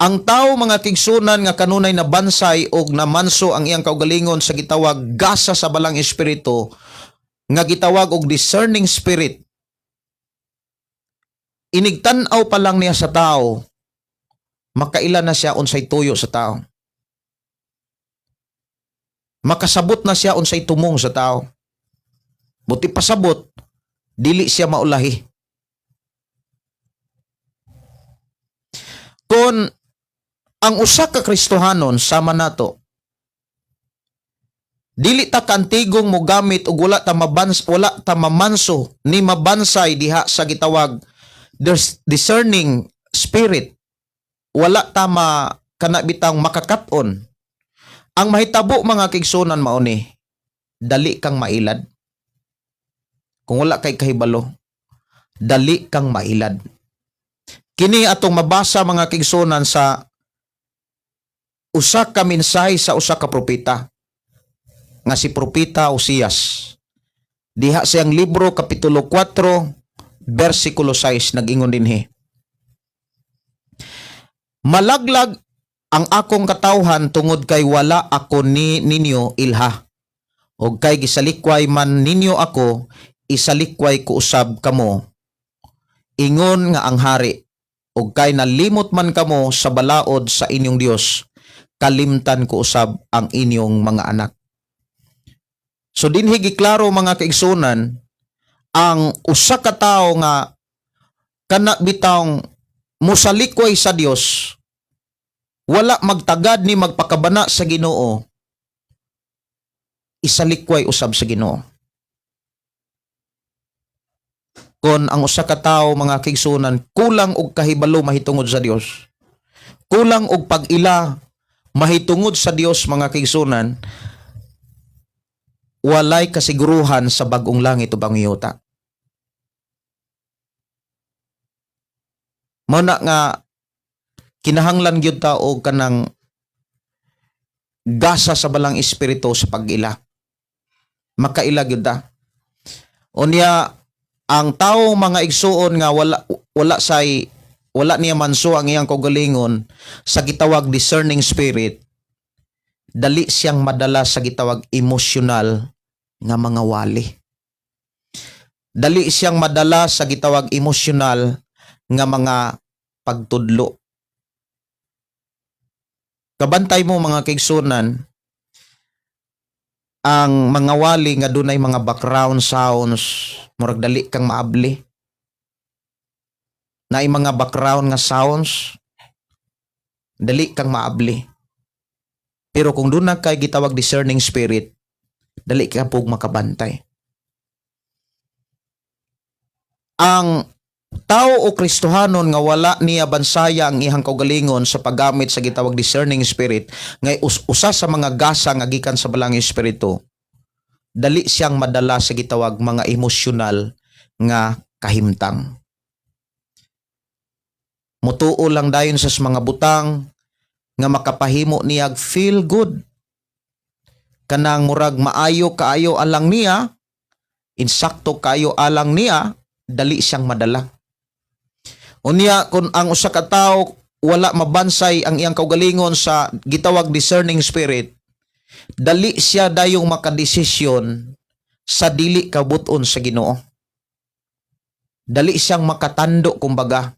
Ang tao, mga kaigsunan, nga kanunay na bansay og namanso ang iyang kaugalingon sa gitawag gasa sa Balang Espiritu nga gitawag og discerning spirit, inigtan-aw pa lang niya sa tao, makaila na siya unsay tuyo sa tao. Makasabot na siya unsay tumong sa tao. Buti pasabot, dili siya maulahi. Kung ang usa ka Kristohanon sama nato, dili ta kantigong mogamit og wala ta mamanso ni mabansay diha sa gitawag discerning spirit, wala ta ma kana bitang makakat-on. Ang mahitabo, mga kaigsunan, mao ni dali kang mailad. Kung wala kay kahibalo, dali kang mailad. Kini atong mabasa, mga kaigsunan, sa usa ka mensahe sa usa ka propeta nga si Propeta Osias. Diha siyang libro, kapitulo 4, bersikulo 6, nag-ingon dinhi: "Malaglag ang akong katawhan tungod kay wala ako ni ninyo ilha. Og kay gisalikway man ninyo ako, isalikway ko usab kamo. Ingon nga ang hari, og kay nalimot man kamo sa balaod sa inyong Dios, kalimtan ko usab ang inyong mga anak." So dinhi giklaro, mga kaigsunan, ang usa ka tawo nga kana bitawng musalikway sa Dios, wala magtagad ni magpakabana sa Ginoo, isalikway usab sa Ginoo. Kon ang usa ka tawo, mga kaigsunan, kulang og kahibalo mahitungod sa Dios, kulang og pag-ila mahitungod sa Dios, mga kaigsunan, walay kasiguruhan sa bagong langit o bagong yuta. Mao na nga kinahanglan gyud ta og kanang gasa sa Balang Espiritu sa pag-ila. Makaila gyud ta. Unya ang tawo, mga igsuon, nga wala wala say wala niya manso ang iyang kaugalingon sa gitawag discerning spirit, dali siyang madala sa gitawag emosyonal nga mga wali. Dali siyang madala sa gitawag emosyonal nga mga pagtudlo. Kabantay mo, mga kaigsunan, ang mga wali nga dunay mga background sounds, murag dali kang maabli. Naay mga background nga sounds, dali kang maabli. Pero kung duna kay gitawag discerning spirit, dali ka pug makabantay. Ang tao o Kristohanon nga wala niya bansaya ang iyang kaugalingon sa paggamit sa gitawag discerning spirit, nga usa sa mga gasa nga gikan sa Balaang Espiritu, dali siyang madala sa gitawag mga emosyonal nga kahimtang. Mutuo lang dayon sa mga butang nga makapahimo niyag feel good. Kanang murag maayo kaayo alang niya, insakto kaayo alang niya, dali siyang madala. Unya, kung ang usa ka tawo wala mabansay ang iyang kaugalingon sa gitawag discerning spirit, dali siya dayong makadesisyon sa dili kabuton sa Ginoo. Dali siyang makatando kumbaga.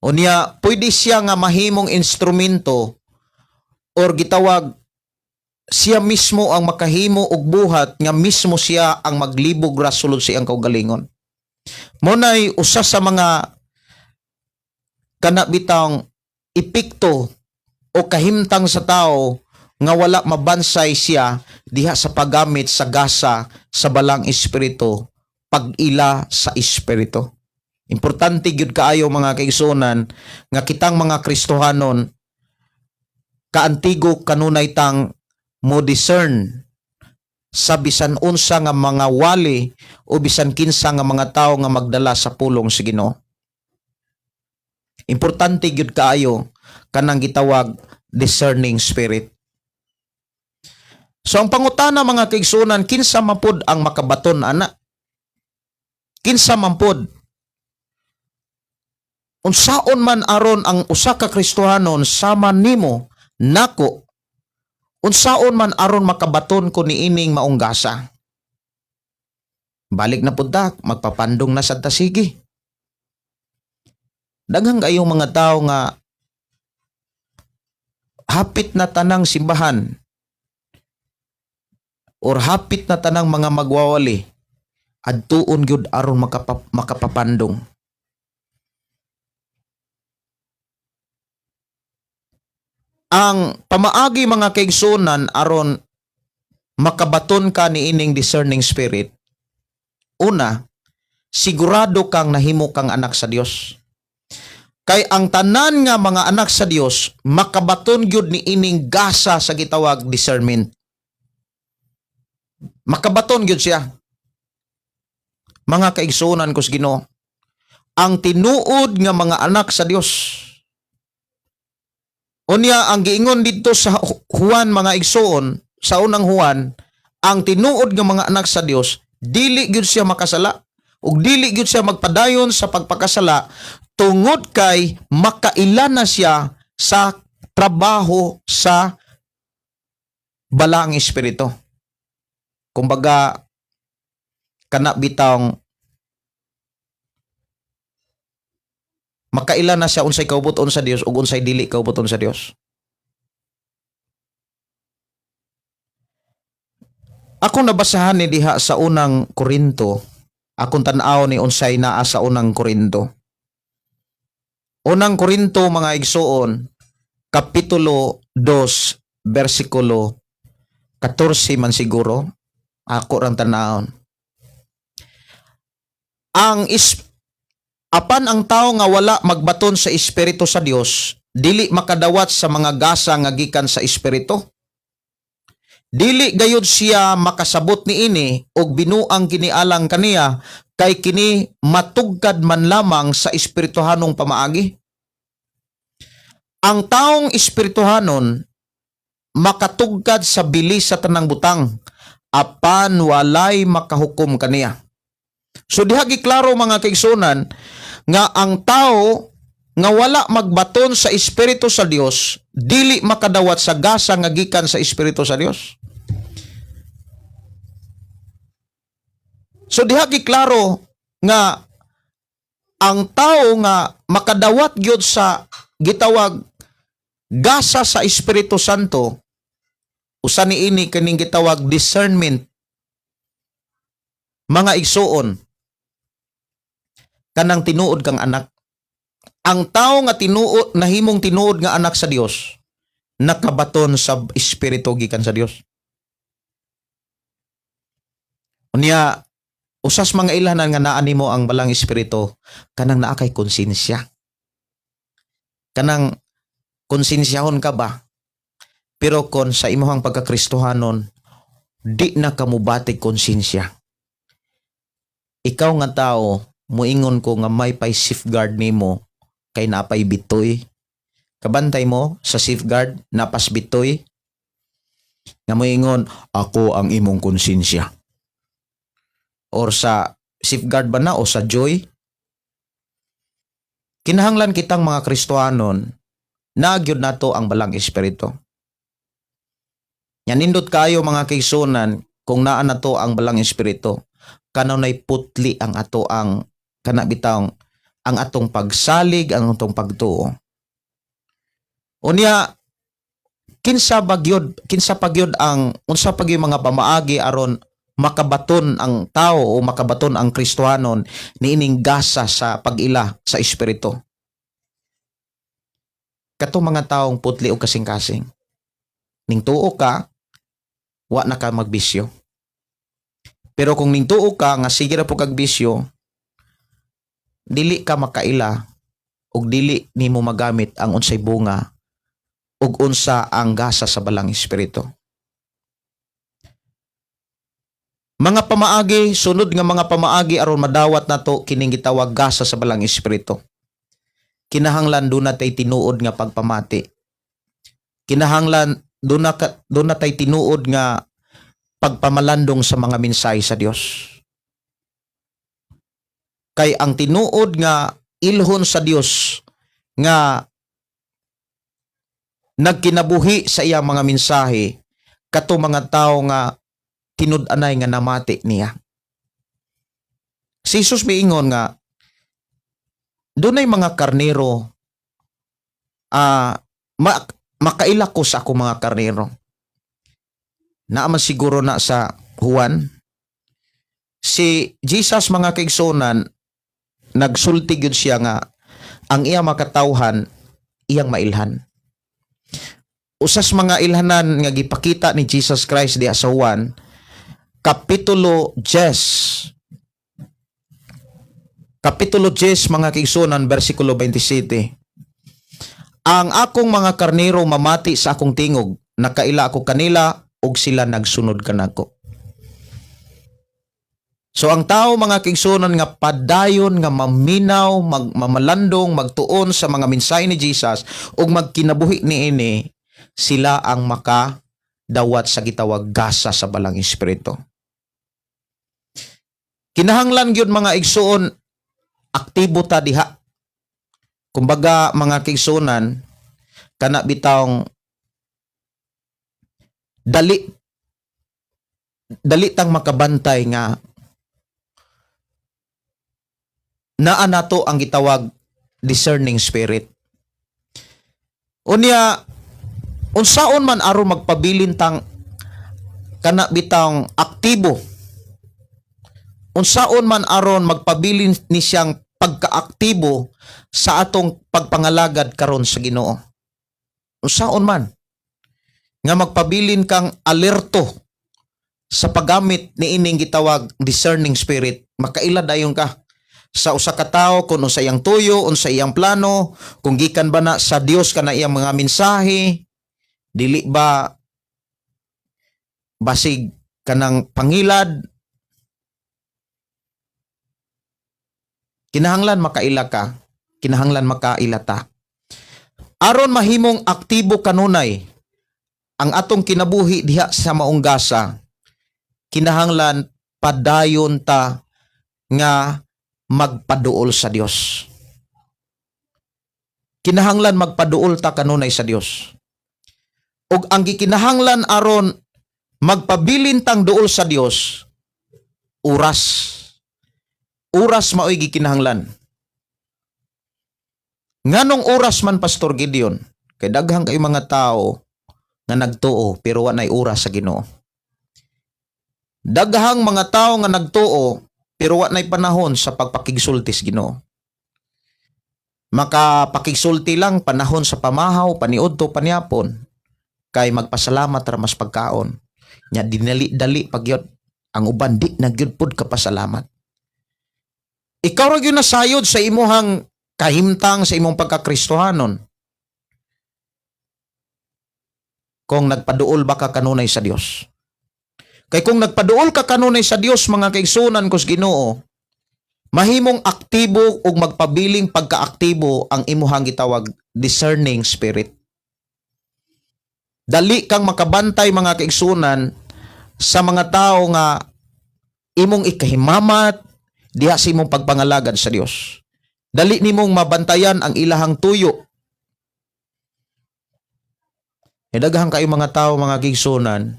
Unya, pwede siya nga mahimong instrumento or gitawag siya mismo ang makahimo og buhat nga mismo siya ang maglibog ra sulod sa iyang kaugalingon. Mao nay usa sa mga kana bitang epekto o kahimtang sa tao nga wala mabansay siya diha sa paggamit sa gasa sa Balaang Espiritu, pag-ila sa Espiritu. Importante gyud kaayo, mga kaigsuonan, nga kitang mga Kristohanon kaantigo kanunay tang mo discern sa bisan unsa nga mga wali o bisan kinsa nga mga tawo nga magdala sa pulong sa Ginoo. Importante gyud kaayo kanang gitawag discerning spirit. So ang pangutana, mga kaigsuonan, kinsa man pud ang makabaton ana? Kinsa man pud? Unsaon man aron ang usa ka Kristohanon sama nimo nako, unsaon man aron makabaton ko niining maong gasa? Balik na pud ta, magpapandong na sad ta, sige. Daghang kayong mga tao nga hapit na tanang simbahan or hapit na tanang mga magwawali adtuon gyud aron makapapandong. Ang pamaagi, mga kaigsunan, aron makabaton ka niining discerning spirit, una, sigurado kang nahimo kang anak sa Dios. Kay ang tanan nga mga anak sa Dios makabaton gyud niining gasa sa gitawag discernment. Makabaton gyud siya. Mga kaigsuonan ko sa Ginoo, ang tinuod nga mga anak sa Dios. Unya, ang giingon didto sa Juan, mga igsoon, sa Unang Juan, ang tinuod nga mga anak sa Dios dili gyud siya makasala ug dili gyud siya magpadayon sa pagpakasala tungod kay makaila na siya sa trabaho sa Balaang Espiritu. Kumbaga kana bitang makaila na siya unsay kaubuton sa Dios ug unsay dili kaubuton sa Dios. Ako nabasahan ni diha sa Unang Korinto, akong tan-aw ni unsay naa sa Unang Korinto. Unang Korinto, mga igsoon, kapitulo 2, bersikulo 14 man siguro, ako rang tan-awon. Ang is apan ang tao nga wala magbaton sa Espiritu sa Dios, dili makadawat sa mga gasa nga gikan sa Espiritu. Dili gayud siya makasabot niini og binuang kini alang kaniya kay kini matugkad man lamang sa espirituhanong pamaagi. Ang taong espirituhanon makatugkad sa bilis sa tanang butang apan walay makahukom kaniya. So diha giklaro, mga kaigsunan, nga ang tao nga wala magbaton sa Espiritu sa Dios dili makadawat sa gasa nga gikan sa Espiritu sa Dios. So diha giklaro nga ang tao nga makadawat gyud sa gitawag gasa sa Espiritu Santo, usa niini kining gitawag discernment, mga igsuon, kanang tinuod kang anak. Ang tao nga tinuod, nahimong tinuod nga anak sa Dios, nakabaton sa Espiritu gikan sa Dios. Unya, Usas mga ilhanan nga naa nimo ang Balang Espiritu, kanang naa kay konsensya. Kanang konsensyahon ka ba? Pero kon sa imong pagkakristohanon, di na ka mubatig konsensya. Ikaw nga tao, muingon ko nga may pay safeguard nimo kay napay bitoy. Kabantay mo sa safeguard, napas bitoy. Nga muingon, "Ako ang imong konsensya." Or sa safeguard ba na o sa joy? Kinahanglan kitang mga Kristohanon, nagyod nato ang Balang Espiritu. Yan, nindot kayo, mga kaigsuonan, kung naa na to ang Balang Espiritu, kanunay putli ang ato ang kana bitawng ang atong pagsalig, ang atong pagtuo. Unya, kinsa pagyod ang unsa pa gyud mga pamaagi aron makabaton ang tao o makabaton ang Kristohanon niining gasa sa pag-ila sa espiritu? Katong mga taong putli og kasing-kasing. Ning tuo ka, wa na ka magbisyo. Pero kung ning tuo ka nga sige ra po kag bisyo, dili ka makaila ug dili nimo magamit ang unsay bunga ug unsa ang gasa sa Balang Espiritu. Mga pamaagi, sunod nga mga pamaagi aron madawat nato kining gitawag gasa sa Balang Espiritu. Kinahanglan duna tay tinuod nga pagpamati. Kinahanglan duna tay tinuod nga pagpamalandong sa mga mensahe sa Dios. Kay ang tinuod nga ilhon sa Dios nga nagkinabuhi sa iyang mga mensahe, kato mga tao nga tinud-anay nga namati niya. Si Jesus miingon nga dunay mga karnero, makaila ko sa ako mga karnero. Naa man siguro na sa Juan. Si Jesus, mga kaigsuonan, nagsulti gyud siya nga ang iya makatawhan iyang mailhan. Usas mga ilhanan nga gipakita ni Jesus Christ diha sa Juan Kapitulo 10. Kapitulo 10, mga kaigsuonan, versikulo 27. "Ang akong mga karnero mamati sa akong tingog, nakaila ako kanila ug sila nagsunod kanako." So ang tao, mga kaigsuonan, nga padayon nga maminaw, mamalandong, magtuon sa mga mensahe ni Jesus ug magkinabuhi niini, sila ang makadawat sa gitawag gasa sa Balang Espiritu. Kinahanglan gyud, mga igsuon, aktibo ta diha. Kumbaga, mga kaigsuonan, kana bitawng dali dali tang makabantay nga naa nato ang gitawag discerning spirit. Unya, unsaon man aron magpabilin tang kana bitawng aktibo? Unsaon man aron magpabilin ni siyang pagkaaktibo sa atong pagpangalagad karon sa Ginoo? Unsaon man nga magpabilin kang alerto sa paggamit ni ining gitawag discerning spirit, makaila dayon ka sa usa ka tawo kung unsa iyang tuyo, unsa iyang plano, kung gikan ba na sa Dios kana iyang mga mensahe, dili ba basig kanang pangilad. Kinahanglan makaila ka, kinahanglan makaila ta. Aron mahimong aktibo kanunay ang atong kinabuhi diha sa maong gasa, kinahanglan padayon ta nga magpaduol sa Dios. Kinahanglan magpaduol ta kanunay sa Dios. Ug ang gikinahanglan aron magpabilin tang duol sa Dios, oras. Oras maoy gikinahanglan. Nganong oras man, Pastor Gideon? Kay daghang kay mga tao nga nagtuo pero wa nay oras sa Ginoo. Daghang mga tao nga nagtuo pero wa nay panahon sa pagpakigsulti sa Ginoo. Makapakigsulti lang panahon sa pamahaw, paniudto, paniapon, kay magpasalamat ra mas pagkaon. Nya dinali-dali pagyod. Ang uban di na gyud pud kapasalamat. Ikaw ra gyud nasayod sa imuhang kahimtang sa imong pagkakristohanon. Kung nagpaduol ba ka kanunay sa Dios. Kay kung nagpaduol ka kanunay sa Dios, mga kaigsunan ko sa Ginoo, mahimong aktibo ug magpabiling pagkaaktibo ang imuhang gitawag discerning spirit. Dali kang makabantay, mga kaigsunan, sa mga tao nga imong ikahimamat diha sa imong pagpangalagad sa Dios. Dali nimong mabantayan ang ilahang tuyo. E daghan kayo mga tao, mga kaigsunan,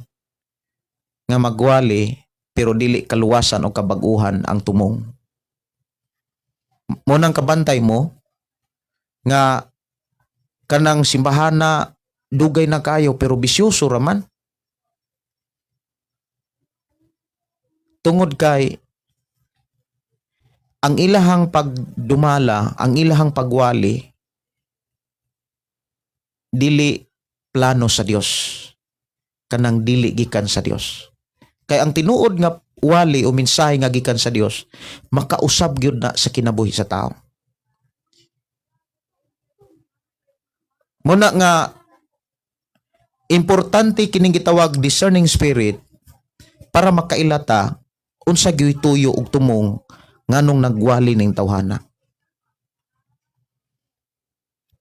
nga magwali pero dili kaluwasan o kabaguhan ang tumong. Mo nang kabantay mo nga kanang simbahana dugay na kayo pero bisyoso raman. Tungod kay ang ilahang pagdumala, ang ilahang pagwali, dili plano sa Dios. Kanang dili gikan sa Dios. Kay ang tinuod nga wali o mensahe nga gikan sa Dios, makausab gyud na sa kinabuhi sa tao. Muna nga importante kining gitawag discerning spirit para makailata unsa gyud tuyo og tumong nganong nagwali ning tawhana.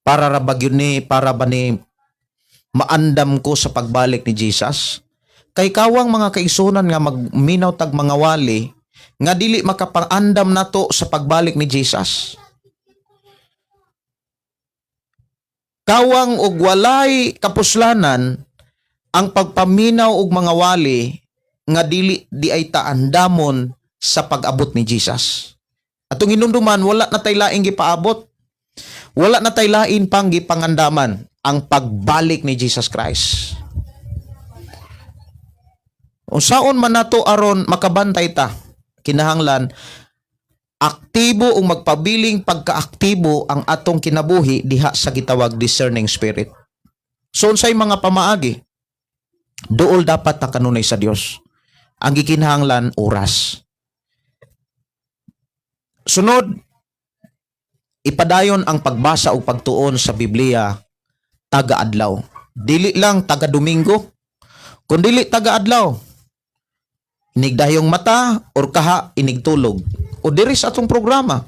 Para ra ba gyud ni, para ba ni maandam ko sa pagbalik ni Jesus? Kay kawang mga kaigsunan nga magminaw tag mga wali nga dili makapangandam nato sa pagbalik ni Jesus. Kawang og walay kapuslanan ang pagpaminaw og mga wali nga dili di ay taandamon sa pag-abot ni Jesus. Atong hinumduman, wala na tay laing gipaabot. Wala na tay lain pang gipangandaman ang pagbalik ni Jesus Christ. Unsaon man nato aron makabantay ta, kinahanglan aktibo o magpabiling pagkaaktibo ang atong kinabuhi diha sa gitawag discerning spirit. So unsay mga pamaagi? Duol dapat ta kanunay sa Dios. Ang gikinahanglan oras. Sunod, ipadayon ang pagbasa o pagtuon sa Biblia taga-adlaw. Dili lang taga-Domingo, kundili taga-adlaw. Inigdayong mata or kaha inigtulog. O diri sa atong programa.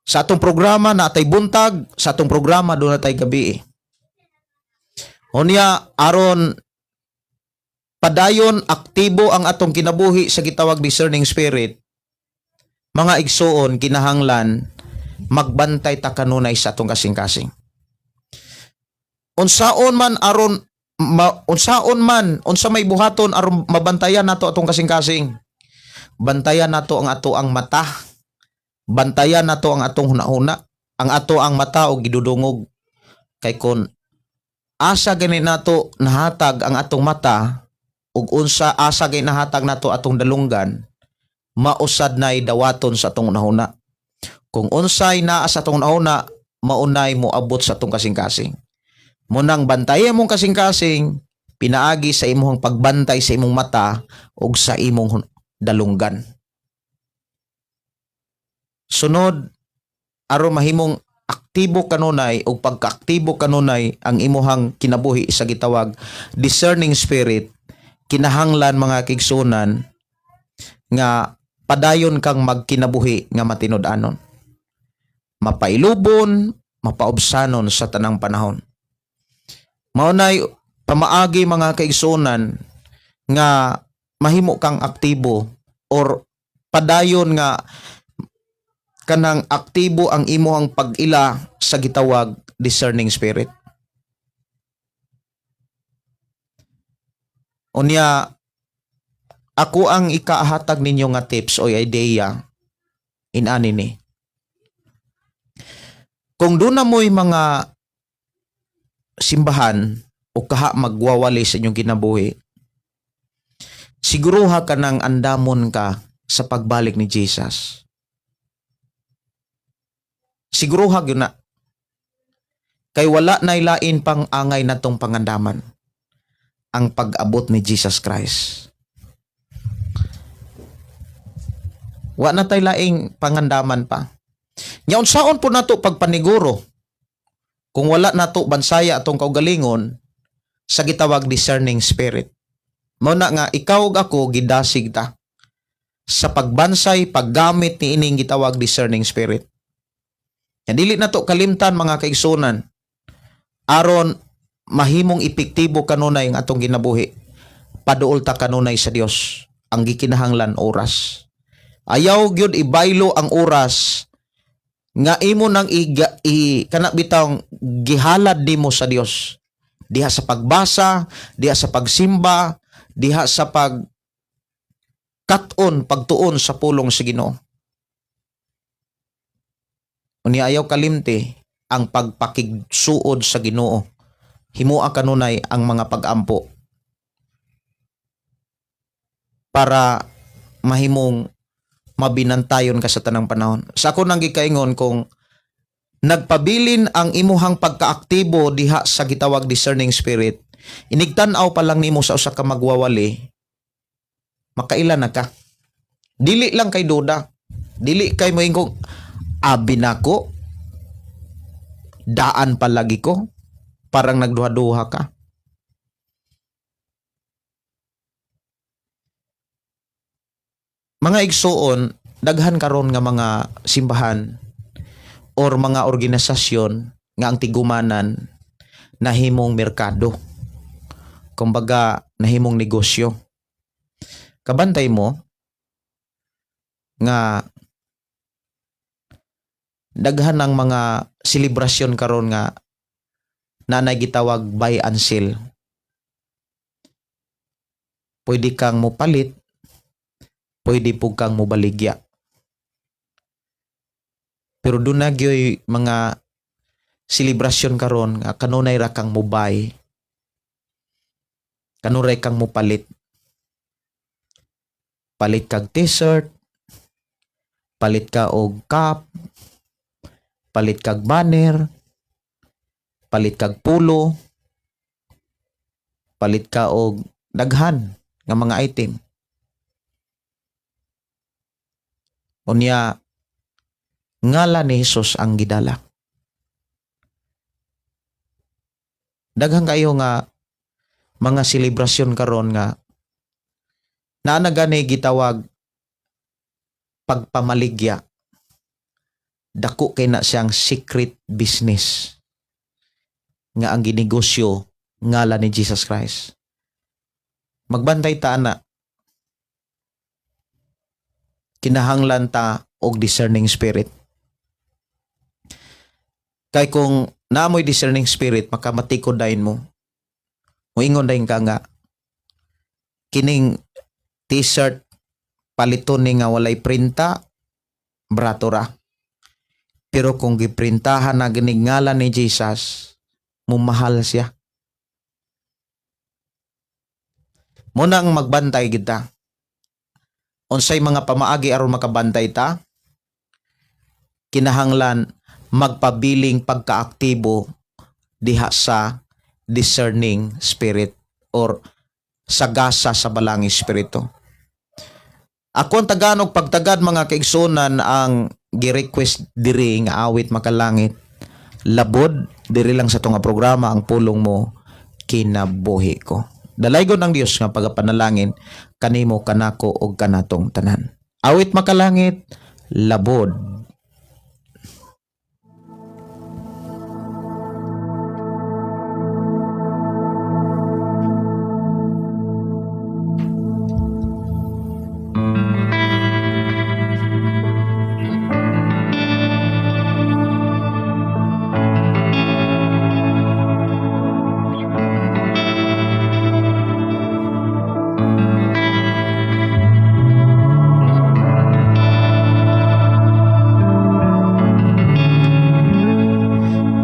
Sa atong programa na atay buntag, sa atong programa doon natay gabi. Unya aron padayon aktibo ang atong kinabuhi sa gitawag discerning spirit. Mga igsuon, kinahanglan magbantay ta kanunay sa atong kasing-kasing. Unsaon man aron unsaon man unsa may buhaton aron mabantayan nato atong kasing-kasing? Bantayan nato ang ato ang mata. Bantayan nato ang atong hunahuna, ang ato ang mata og gidudungog. Kay kon asa gani nato nahatag ang atong mata ug unsa asa gani nahatag nato atong dalunggan, mausad nay dawaton sa atong hunahuna. Kung unsay naa sa atong hunahuna, maunay moabot sa atong kasing-kasing. Munang bantayan mong kasing-kasing pinaagi sa imong pagbantay sa imong mata ug sa imong dalunggan. Sunod, aron mahimong aktibo kanunay ug pagkaaktibo kanunay ang imuhang kinabuhi sa gitawag discerning spirit, kinahanglan, mga kaigsunan, nga padayon kang magkinabuhi nga matinud-anon. Mapailubon, mapaubsanon sa tanang panahon. Maunay pamaagi, mga kaigsunan, nga mahimo kang aktibo or padayon nga kanang aktibo ang imuhang pag-ila sa gitawag discerning spirit. Unya, ako ang ikahatag ninyo nga tips o idea inani ni. Kung doon na mo'y mga simbahan o kaha magwawali sa inyong kinabuhi, siguruha ka ng andamon ka sa pagbalik ni Jesus. Siguruha gyud na. Kay wala na ilain pang angay natong pangandaman ang pag-abot ni Jesus Christ. Wa na tay laing pangandaman pa. Nya unsaon po nato pagpaniguro kung wala nato bansaya atong kaugalingon sa gitawag discerning spirit? Mao na nga ikaw ug ako gidasig ta sa pagbansay, paggamit ni ining gitawag discerning spirit. Nya dili nato kalimtan, mga kaigsunan, aron mahimong epektibo kanunay ang atong ginabuhi. Paduol ta kanunay sa Dios. Ang gikinahanglan, oras. Ayaw gyud ibaylo ang oras nga imo nang iga, i, kana bitawng gihalad nimo sa Dios. Diha sa pagbasa, diha sa pagsimba, diha sa pag kat-on, pagtuon sa pulong sa Ginoo. Unya ayaw kalimti ang pagpakigsuod sa Ginoo. Himua kanunay ang mga pagampo para mahimong mabinantayon ka sa tanang panahon. Sa ako nang gikaingon, kung nagpabilin ang imuhang pagkaaktibo diha sa gitawag discerning spirit, inigtan-aw pa lang nimo sa usa ka magwawali, makaila na ka. Dili lang kay duda. Dili kay moingkong abi nako, daan palagi ko, parang nagduha-duha ka. Mga igsuon, daghan karon nga mga simbahan or mga organisasyon nga ang tigumanan nahimong merkado. Kumbaga, nahimong negosyo. Kabantay mo nga daghan ang mga selebrasyon karon nga nanay gitawag buy and sell. Pwede kang mopalit, pwede pud kang mobaligya. Pero duna gyoy mga selebrasyon karon nga kanunay ra kang mobay. Kanunay kang mopalit. Palit kag t-shirt, palit ka og cup, palit kag banner, palit kag pulo, palit ka og daghan nga mga item. Unya ngala ni Jesus ang gidala. Daghan kayo nga mga selebrasyon karon nga naa na gani gitawag pagpamaligya. Dako kay na siyang secret business nga ang ginegosyo ngala ni Jesus Christ. Magbantay ta ana. Kinahanglan ta og discerning spirit. Kay kung naamoy discerning spirit, makamatikod dayon mo. Muingon dayon ka nga kining t-shirt paliton ni nga walay printa, brato ra. Pero kung giprintahan na ginig ngalan ni Jesus, mumahal siya. Muna ang magbantay kita. Unsay mga pamaagi aron makabantay ta? Kinahanglan magpabiling pagkaaktibo diha sa discerning spirit or sa gasa sa Balaang Espiritu. Ako ang taganog pagtagad, mga kaigsunan, ang gi-request diri nga Awit Makalangit. Labod diri lang sa tunga programa, Ang Pulong Mo Kinabuhi Ko. Dalaygon ang Dios nga pagapanalangin kanimo, kanako ug kanatong tanan. Awit Makalangit, Labod.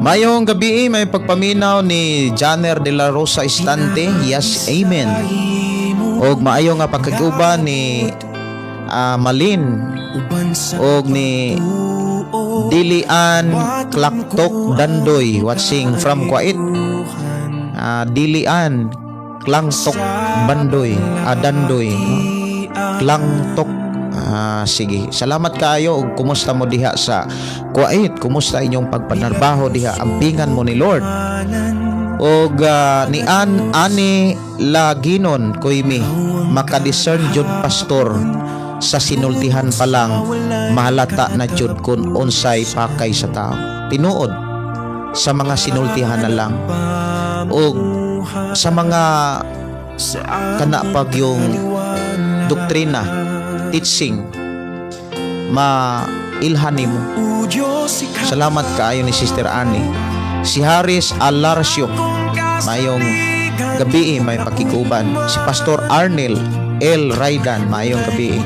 Mayong gabi, may pagpaminaw ni Janer de la Rosa Estante. Yes, amen. Og maayo nga pagkaguban ni Malin og ni Dilian Klaktok Dandoy, watching from Kuwait. Dilian Klangtok Bandoy, Dandoy, no? Klangtok. Ah, sige. Salamat kaayo ug kumusta mo diha sa Kuwait? Kumusta inyong pagpanarbaho diha? Ampingan mo ni Lord. Og ni An Ani Laginon Koymi, makadiscern jud, pastor, sa sinultihan pa lang mahalata na jud kung unsay pakay sa tao. Tinuod, sa mga sinultihan na lang og sa mga kana pag yung doktrina, teaching, mailhan nimo. Salamat kaayo ni Sister Annie. Si Haris Alarcio, mayong gabi, may pakiguban. Si Pastor Arnel L. Raidan, mayong gabi,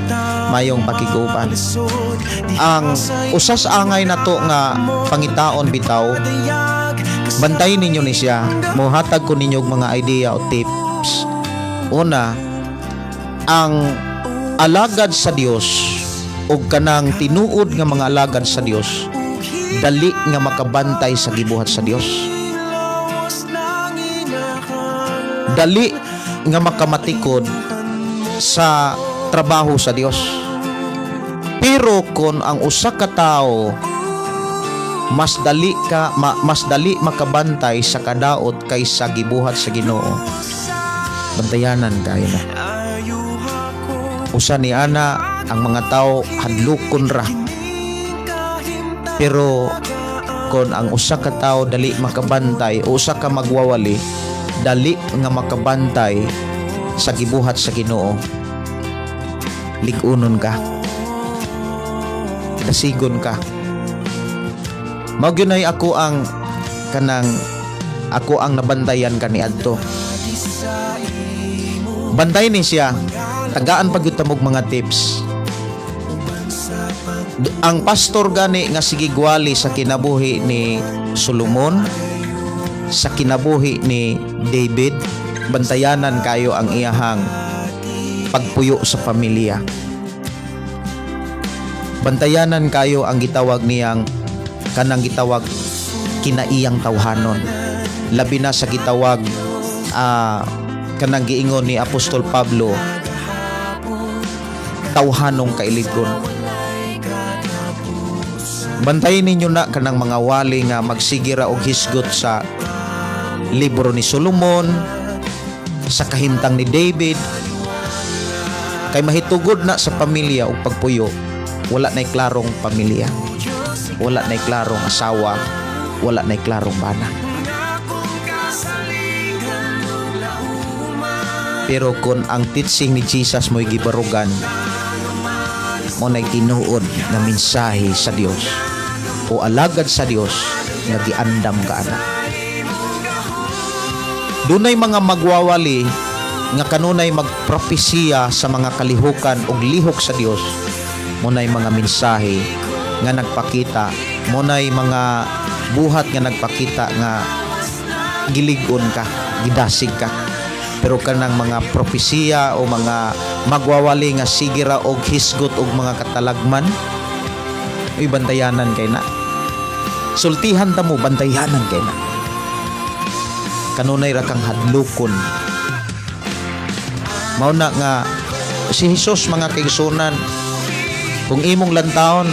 mayong pakiguban. Ang usas angay nato nga pangitaon bitaw, bantayin ninyo ni siya. Mohatag ko ninyo og mga idea o tips. Una, ang alagad sa Dios og kanang tinuod nga mga alagad sa Dios, dali nga makabantay sa gibuhat sa Dios, dali nga makamatikod sa trabaho sa Dios. Pero kung ang usa ka tawo mas dali makabantay sa kadaot kaysa gibuhat sa Ginoo, bantayanan kayo na. Usa ni ana, ang mga tao hadlokon ra. Pero kon ang usa ka tawo dali makabantay o usa ka magwawali dali nga makabantay sa gibuhat sa Ginoo, lig-unon ka, dasigon ka. Mao gyud ay ako ang kanang ako ang nabantayan kaniadto. Bantay ni siya. Tagaan pag gyud tamog mga tips. Ang pastor gani nga sige gwali sa kinabuhi ni Solomon, sa kinabuhi ni David, bantayanan kayo ang iyahang pagpuyo sa pamilya. Bantayanan kayo ang gitawag niyang kanang gitawag kinaiyang tawhanon. Labi na sa gitawag kanang giingon ni Apostol Pablo, tawhanong kailigon. Bantayin ninyo na kanang mga wali nga magsigira og hisgot sa libro ni Solomon, sa kahimtang ni David, kay mahitugod na sa pamilya ug pagpuyo, wala na'y klarong pamilya, wala na'y klarong asawa, wala na'y klarong bana. Pero kung ang teaching ni Jesus mo'y gibarugan mo, na'y tinuod nga mensahe sa Dios o alagad sa Dios nga giandam ka ana. Dunay mga magwawali nga kanunay magpropesiya sa mga kalihukan og lihok sa Dios. Munay mga mensahe nga nagpakita, munay mga buhat nga nagpakita nga gilig-on ka, gidasig ka. Pero kanang mga propesiya o mga magwawali nga sige ra og hisgot og mga katalagman, uy, bantayanan kay na. Sultihan ta mo, bantayanan kay na. Kanunay ra kang hadlokon. Mao na nga si Jesus, mga kaigsunan, kung imong lantawon,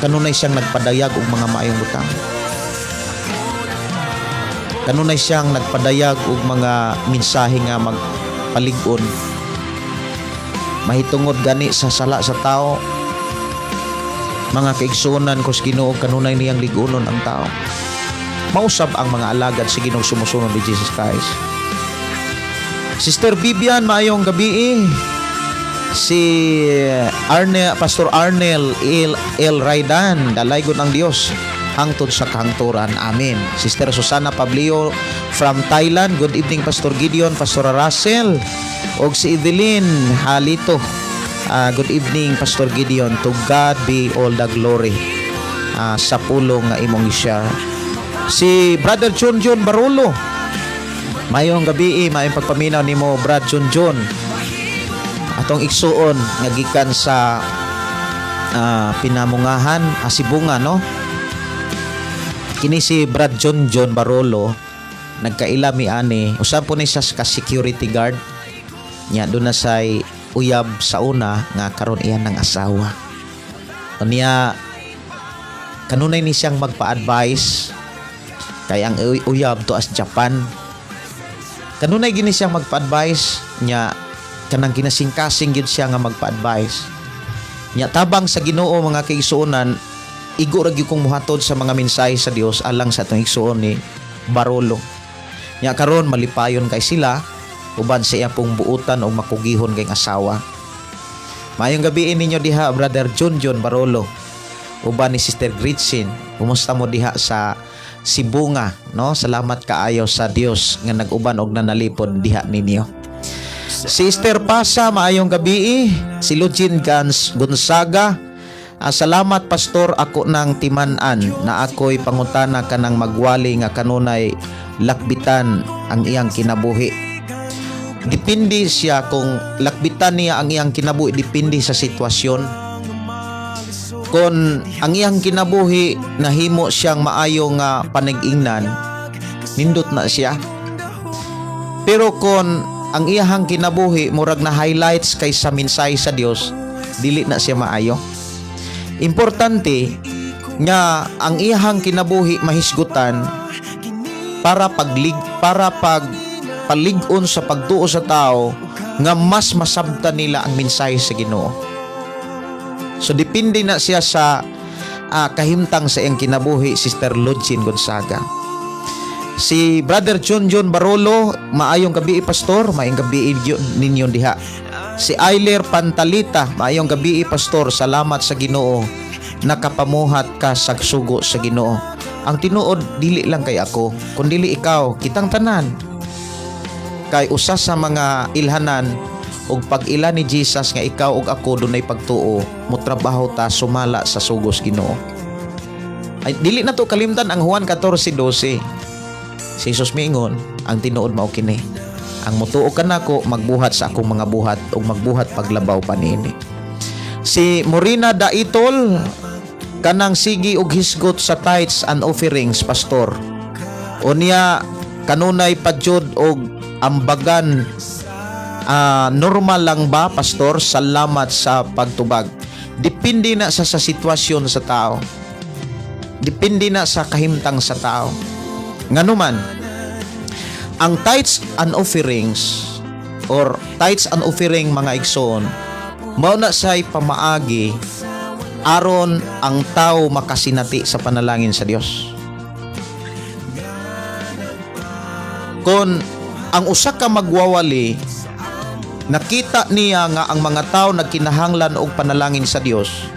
kanunay siyang nagpadayag og mga maayong butang, kanunay siyang nagpadayag og mga mensahe nga magpalig-on. Mahitungod gani sa sala sa tao, mga kaigsunan ko sa Ginoo, kanunay niyang lig-unon ang tao. Mausab ang mga alagad sa Ginoo, sumusunod ni Jesus Christ. Sister Vivian, maayong gabi. Si Arne, Pastor Arnel L. L. Raidan, dalaygon ang Dios hangtod sa kahangturan. Amen. Sister Susana Pablio from Thailand, good evening, Pastor Gideon, Pastor Russell. Og si Edeline Halito. Ah, good evening, Pastor Gideon. To God be all the glory sa pulong nga imong i-share. Si Brother John John Barulo. Mayong gabi, maayong pagpaminaw nimo, Brad John John. Atong igsuon nga gikan sa Pinamungahan, Asibunga, no? Kini si Brad John John Barolo, nagkaila mi ani. Usab po ni siya ka security guard. Nya doon na say Uyab sa una nga karon iyan ng asawa. Unya kanunay ni siyang magpa-advise kay ang uyab to as Japan. Kanunay gini siyang magpa-advise nya, kanang kinasingkasing gyud siya nga magpa-advise. Nya tabang sa Ginoo, mga kaigsuonan, igo ra gyud kong muhatod sa mga mensahe sa Dios alang sa atong igsuon ni Barolo. Nya karon malipayon kay sila uban sa iya pong buutan o makugihon kay asawa. Maayong gabi ninyo diha, Brother John John Barolo, uban ni Sister Gretchen. Kumusta mo diha sa Sibonga, no? Salamat kaayo sa Dios nga nag-uban og nanalipod diha ninyo. Sister Pasa, maayong gabi. Si Lugin Gans Gonzaga, salamat, pastor, ako nang timan-an na ako'y pangutana kanang magwali nga kanunay lakbitan ang iyang kinabuhi. Depende siya kung lakbitan niya ang iyang kinabuhi, depende sa sitwasyon. Kung ang iyang kinabuhi nahimo siyang maayo nga panag-ingnan, nindot na siya. Pero kung ang iyahang kinabuhi murag na highlights kay sa mensahe sa Dios, dili na siya maayo. Importante nga ang iyahang kinabuhi mahisgutan para pag palig-on sa pagtuo sa tao nga mas masabtan nila ang mensahe sa Ginoo. So depende na siya sa kahimtang sa iyang kinabuhi, Sister Lugin Gonzaga. Si Brother John John Barolo, maayong gabi, pastor, maayong gabi ninyo diha. Si Ayler Pantalita, maayong gabi, pastor, salamat sa Ginoo nakapamuhat ka sa sugo sa Ginoo. Ang tinuod, dili lang kay ako, kundili ikaw, kitang tanan. Kay usa sa mga ilhanan ug pag-ila ni Jesus nga ikaw ug ako dunay pagtuo, motrabaho ta sumala sa sugos Ginoo. Ay, dili na to kalimtan ang Juan 14:12. Si Jesus miingon, "Ang tinuod mao kini. Ang mutuo kanako magbuhat sa akong mga buhat ug magbuhat paglabaw pa niini." Si Morina Daitol, kanang sige og hisgot sa tithes and offerings, pastor. Unya kanunay padyod og ambagan, normal lang ba, pastor? Salamat sa pagtubag. Depende na sa sitwasyon sa tao. Depende na sa kahimtang sa tao. Nganuman, ang tithes and offerings or tithes and offering, mga igsoon, mao na say pamaagi aron ang tao makasinati sa panalangin sa Dios. Kung ang usa ka magwawali nakita niya nga ang mga tao nagkinahanglan og panalangin sa Dios,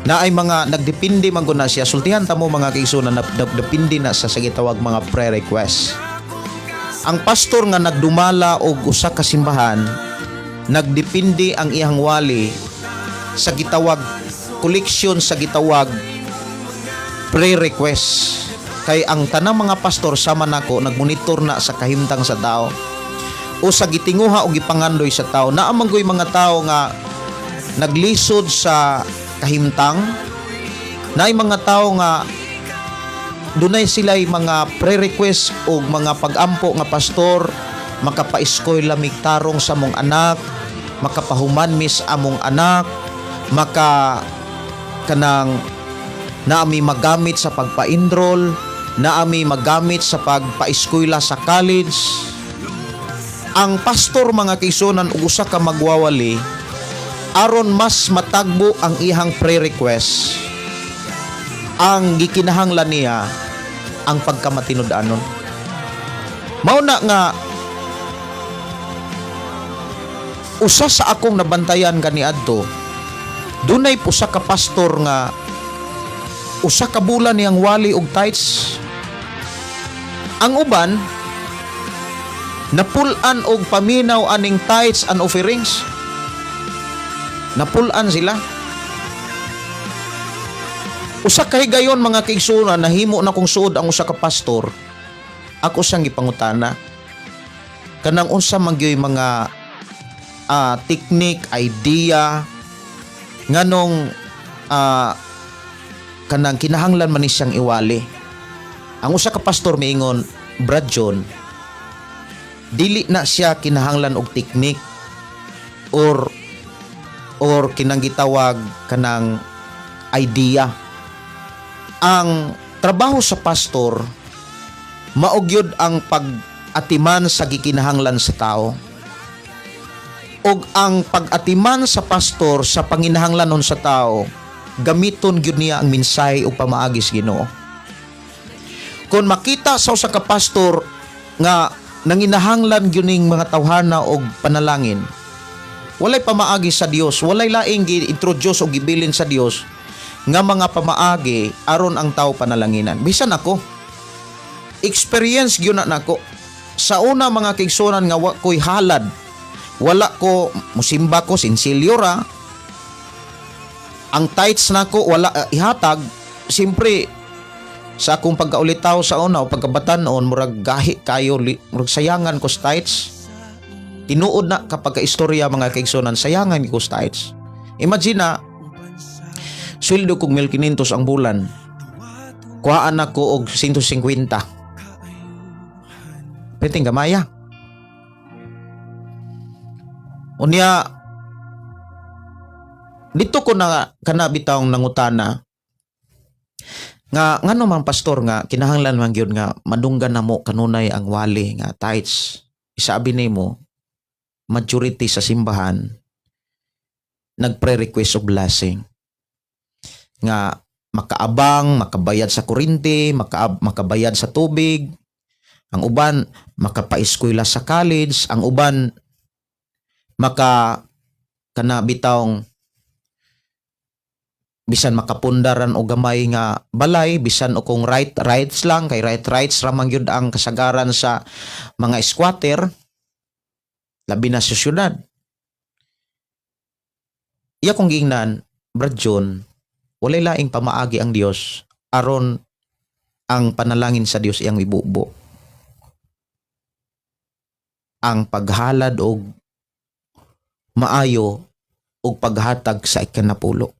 na ay mga nagdepende man gud na siya, sultihan ta mo, mga kaigsoon, na nagdepende na sa gitawag mga prayer request. Ang pastor nga nagdumala og usa ka simbahan, nagdepende ang iyang wali sa gitawag collection, sa gitawag prayer request, kay ang tanang mga pastor sama nako nagmonitor na sa kahimtang sa tao o sa gitinguha o gipangandoy sa tao. Naa man goy mga tao nga naglisod sa kahimtang, naay mga tao nga dunay sila'y mga pre-request o mga pag-ampo nga, "Pastor, makapaeskwela mig tarong sa among anak, makapahuman mis among anak, maka kanang naami magamit sa pagpa-enroll, naami magamit sa pagpaeskwela sa college." Ang pastor, mga kaigsuonan, ug usa ka magwawali, aron mas matagbo ang iyang pre-request, ang gikinahanglan niya ang pagkamatinud-anon. Mao na nga usa sa akong nabantayan kaniadto, dunay usa ka pastor nga usa ka bulan niyang wali og tithes. Ang uban napul-an og paminaw aning tithes and offerings, napul-an sila. Usa ka higayon, mga kaigsuonan, nahimo na kong suod ang usa ka pastor. Ako siyang gipangutana kanang unsa man gyud mga technique, idea, nganong kanang kinahanglan man ni siyang iwali. Ang usa ka pastor miingon, "Brad John, dili na siya kinahanglan og technique or or kinang gitawag kanang idea. Ang trabaho sa pastor mao gyud ang pag-atiman sa gikinahanglan sa tao. Og ang pag-atiman sa pastor sa panginahanglanon sa tao, gamiton gyud niya ang mensahe o pamaagi sa Ginoo. Kung makita sa usa ka pastor nga nanginahanglan gyud ning mga tawhana og panalangin, walay pamaagi sa Dios, walay laing gi-introduce o gibilin sa Dios nga mga pamaagi aron ang tao panalanginan. Bisan ako, experience gyud na nako. Sa una, mga kaigsuonan, nga wa ko'y halad, wala ko musimba ko, sinsilyo ra. Ang tithes nako wala ihatag. Siyempre, sa akong pagkaulitaw sa una o pagkabatanon, murag gahi kayo, murag sayangan ko sa tithes. Tinuod na kapag ka-istorya, mga kaigsuonan, sayangan ko sa tithes. Imagine na, sweldo kog 1,500 ang bulan. Kuhaan ako og 150. Perting gamaya. Unya, dito ko na kana bitawng nangutana nga ngano man, pastor, nga kinahanglan man gyud nga madunggan namo kanunay ang wali nga tithes. Isabi nimo majority sa simbahan nagpre-request og blessing nga makaabang, makabayad sa kuryente, makabayad sa tubig, ang uban makapaeskwela sa college, ang uban maka kana bitawng bisan makapundaran og gamay nga balay, bisan o kung right rights lang, kay right rights ra man gyud ang kasagaran sa mga squatter, labi na sa syudad. Iya kong giingnan, Brad John, walay laing pamaagi ang Dios aron ang panalangin sa Dios iyang ibubo. Ang paghalad og maayo og paghatag sa ikanapulo.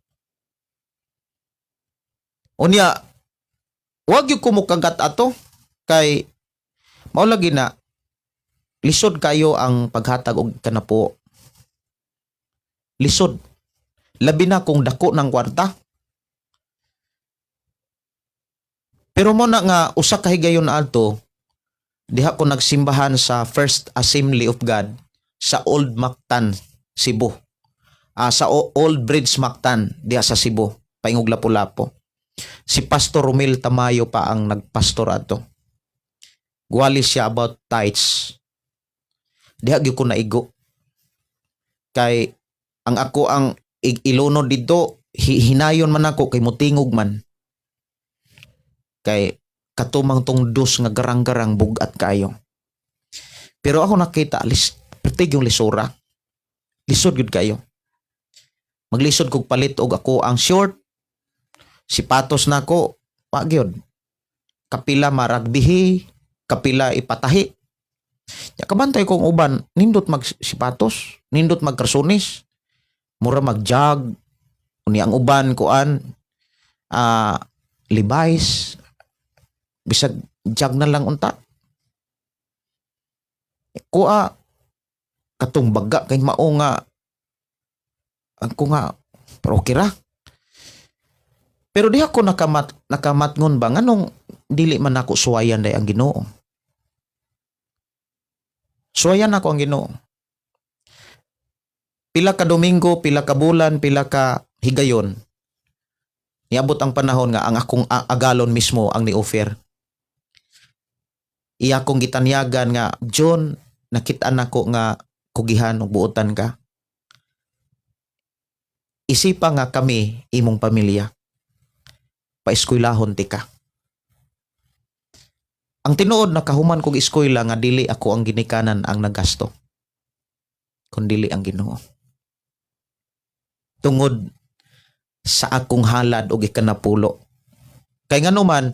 Unya, wag gyud ko mokagat ato kay mao lagi na lisod kayo ang paghatag og kanapo. Lisod. Labi na kung dako ng kwarta. Pero mo na nga usa ka higayon adto diha ko nagsimbahan sa First Assembly of God sa Old Mactan, Cebu. Sa Old Bridge Mactan diha sa Cebu, paingog Lapu-Lapu. Si Pastor Romel Tamayo pa ang nagpastor ato. Gwali siya about tithes. Diha gyud ko naigo. Kay ang ako ang ilunod didto, hinayon man ako kay mutingog man. Kay katumang tong dos nga garang-garang, bugat kayo. Pero ako nakita, pertig yung lisura. Lisod gyud kayo. Maglisod kog palit og ako ang short. Sipatos nako, wa gyud. Kapila maragbihi, kapila ipatahi. Ya kabantay kong uban, nindot mag sipatos, nindot magkarsunis. Mura mag-jog, uni ang uban kuan Levi's, bisag jog na lang unta. Kuha katong baga kay mao nga ang ko nga, pero okay ra. Pero di ako nakamatngon ba nganong dili man ako suwayan day ang Ginoo. Suwayan ako ang Ginoo. Pila ka Domingo, pila ka bulan, pila ka higayon. Niabot ang panahon nga ang akong agalon mismo ang ni-offer. Iya kong gitanyagan nga, "John, nakita nako nga kugihan ug buotan ka. Isipa nga kami imong pamilya. Paeskwelahon tika." Ang tinuod, nakahuman kog eskwela nga dili ako ang ginikanan ang nagasto, kundili ang Ginoo. Tungod sa akong halad og ikanapulo. Kay ngano man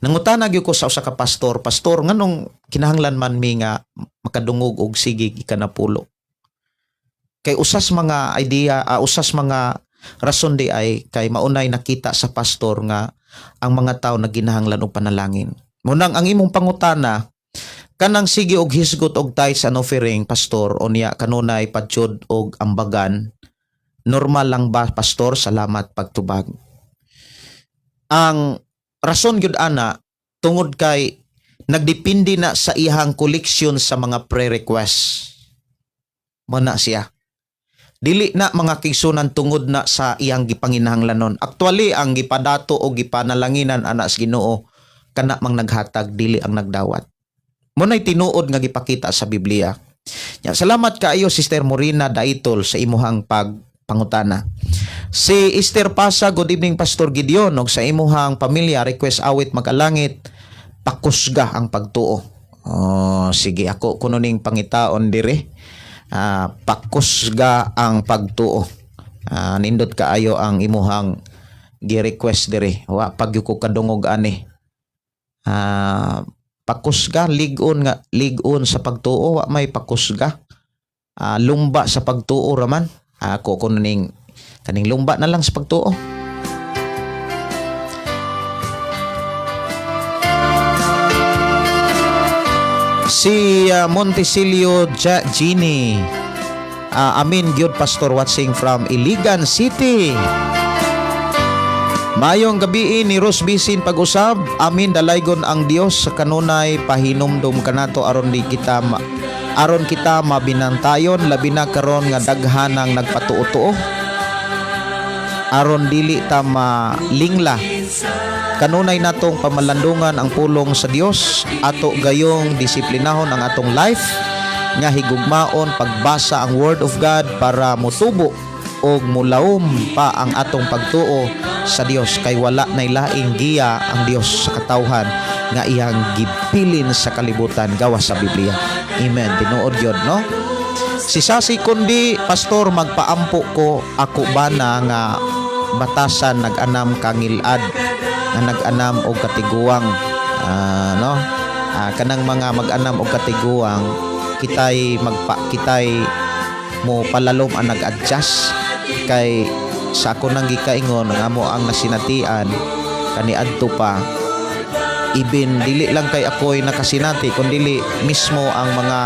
nangutana gyud ko sa usa ka pastor, "Pastor, nganong kinahanglan man mi nga makadungog og sigig ikanapulo?" Kay usas mga idea, usas mga rason di ay kay maunay nakita sa pastor nga ang mga tao nagginahanglan og panalangin. Munang ang imong pangutana Kanang sige og hisgot og tithes and offering, pastor, unya kanunay padyod og ambagan. Normal lang ba, pastor? Salamat pagtubag. Ang rason gyud ana tungod kay nagdepende na sa iyang koleksyon sa mga pre-request. Mao na siya. Dili na, mga kaigsuonan, tungod na sa iyang gipanginahanglanon. Actually, ang gipadato o gipanalanginan ana sa Ginoo kana mang naghatag, dili ang nagdawat. Mao na'y tinuod nga gipakita sa Biblia. Ya, salamat kaayo, Sister Morina Daitol, sa imuhang pagpangutana. Si Esther Pasa, "Good evening, Pastor Gideon og sa imuhang pamilya, request awit Mag-alangit, Pakusga ang Pagtuo." Oh, sige, ako kuno ning pangitaon dire. Ah, Pakusga ang Pagtuo. Ah, nindot kaayo ang imuhang gi-request dire. Wa pa gyud ko kadungog ani. Ah, pakusga, lig-on nga lig-on sa pagtuo, wa may pakusga. Ah, Lumba sa Pagtuo raman. Ako kuno ning kaning Lumba na lang sa Pagtuo. Si Montecillo Genie. "Amin gyud, Pastor, watching from Iligan City." Mayong gabi ni Ros Bisin pag-usab, amin dalaygon ang Dios sa kanunay pahinumdum kanato aron di kita aron kita mabinantayon, labi na karon nga daghan ang nagpatuo-tuo. Aron dili ta malingla. Kanunay natong pamalandungan ang pulong sa Dios, ato gayong disiplinahon ang atong life nga higugmaon pagbasa ang Word of God para motubo og mulawom pa ang atong pagtuo sa Dios, kay wala nay laing giya ang Dios sa katawhan nga iyang gibilin sa kalibutan gawas sa Biblia. Amen. Tinuod yun, no? Si Sasi Kundi, "Pastor, magpaampo ko, ako bana nga batasan nag-anam kangilad nga nag-anam og katiguang." Ah, no? Ah, kanang mga mag-anam og katiguang, kitay magpa kitay mo palalom ang nag-adjust kay sa ako nang gikaingon nga mo ang nasinatian kaniadto pa, ibin dili lang kay ako'y nakasinati kun dili mismo ang mga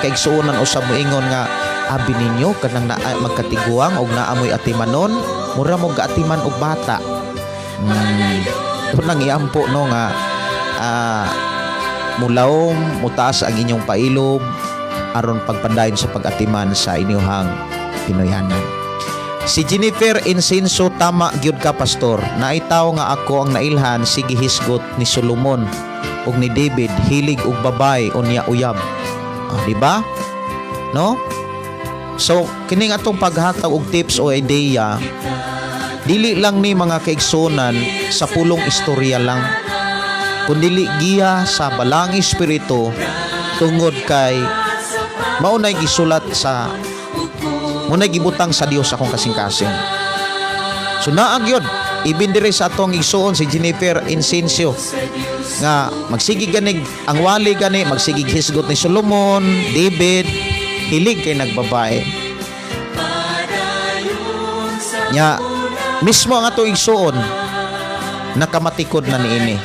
kaigsuonan usab moingon nga abi ninyo kanang naa magkatiguang og naa moy atimanon, mura mo gaatiman og bata. Ito nang iampo, no, nga mulawom, mutaas ang inyong pailob aron pagpadayon sa pag-atiman sa inyong Pinoyanan. Si Jennifer Insinso, "Tama gyud ka, pastor. Naitaw nga ako ang nailhan sige hisgot ni Solomon ug ni David, hilig og babay unya uyab." Ah, di ba? No? So kining atong paghatag og tips o idea, dili lang ni, mga kaigsunan, sa pulong istorya lang, kundili giya sa Balaang Espiritu tungod kay mao nay gisulat sa mao nay gibutang sa Dios akong kasing-kasing. So naa gyud ibin diri sa atong igsuon si Jennifer Insincio nga magsige ganig ang wali gani magsigig hisgot ni Solomon, David, hilig kay nagbabae. Nya mismo ang atong igsuon nakamatikod na niini.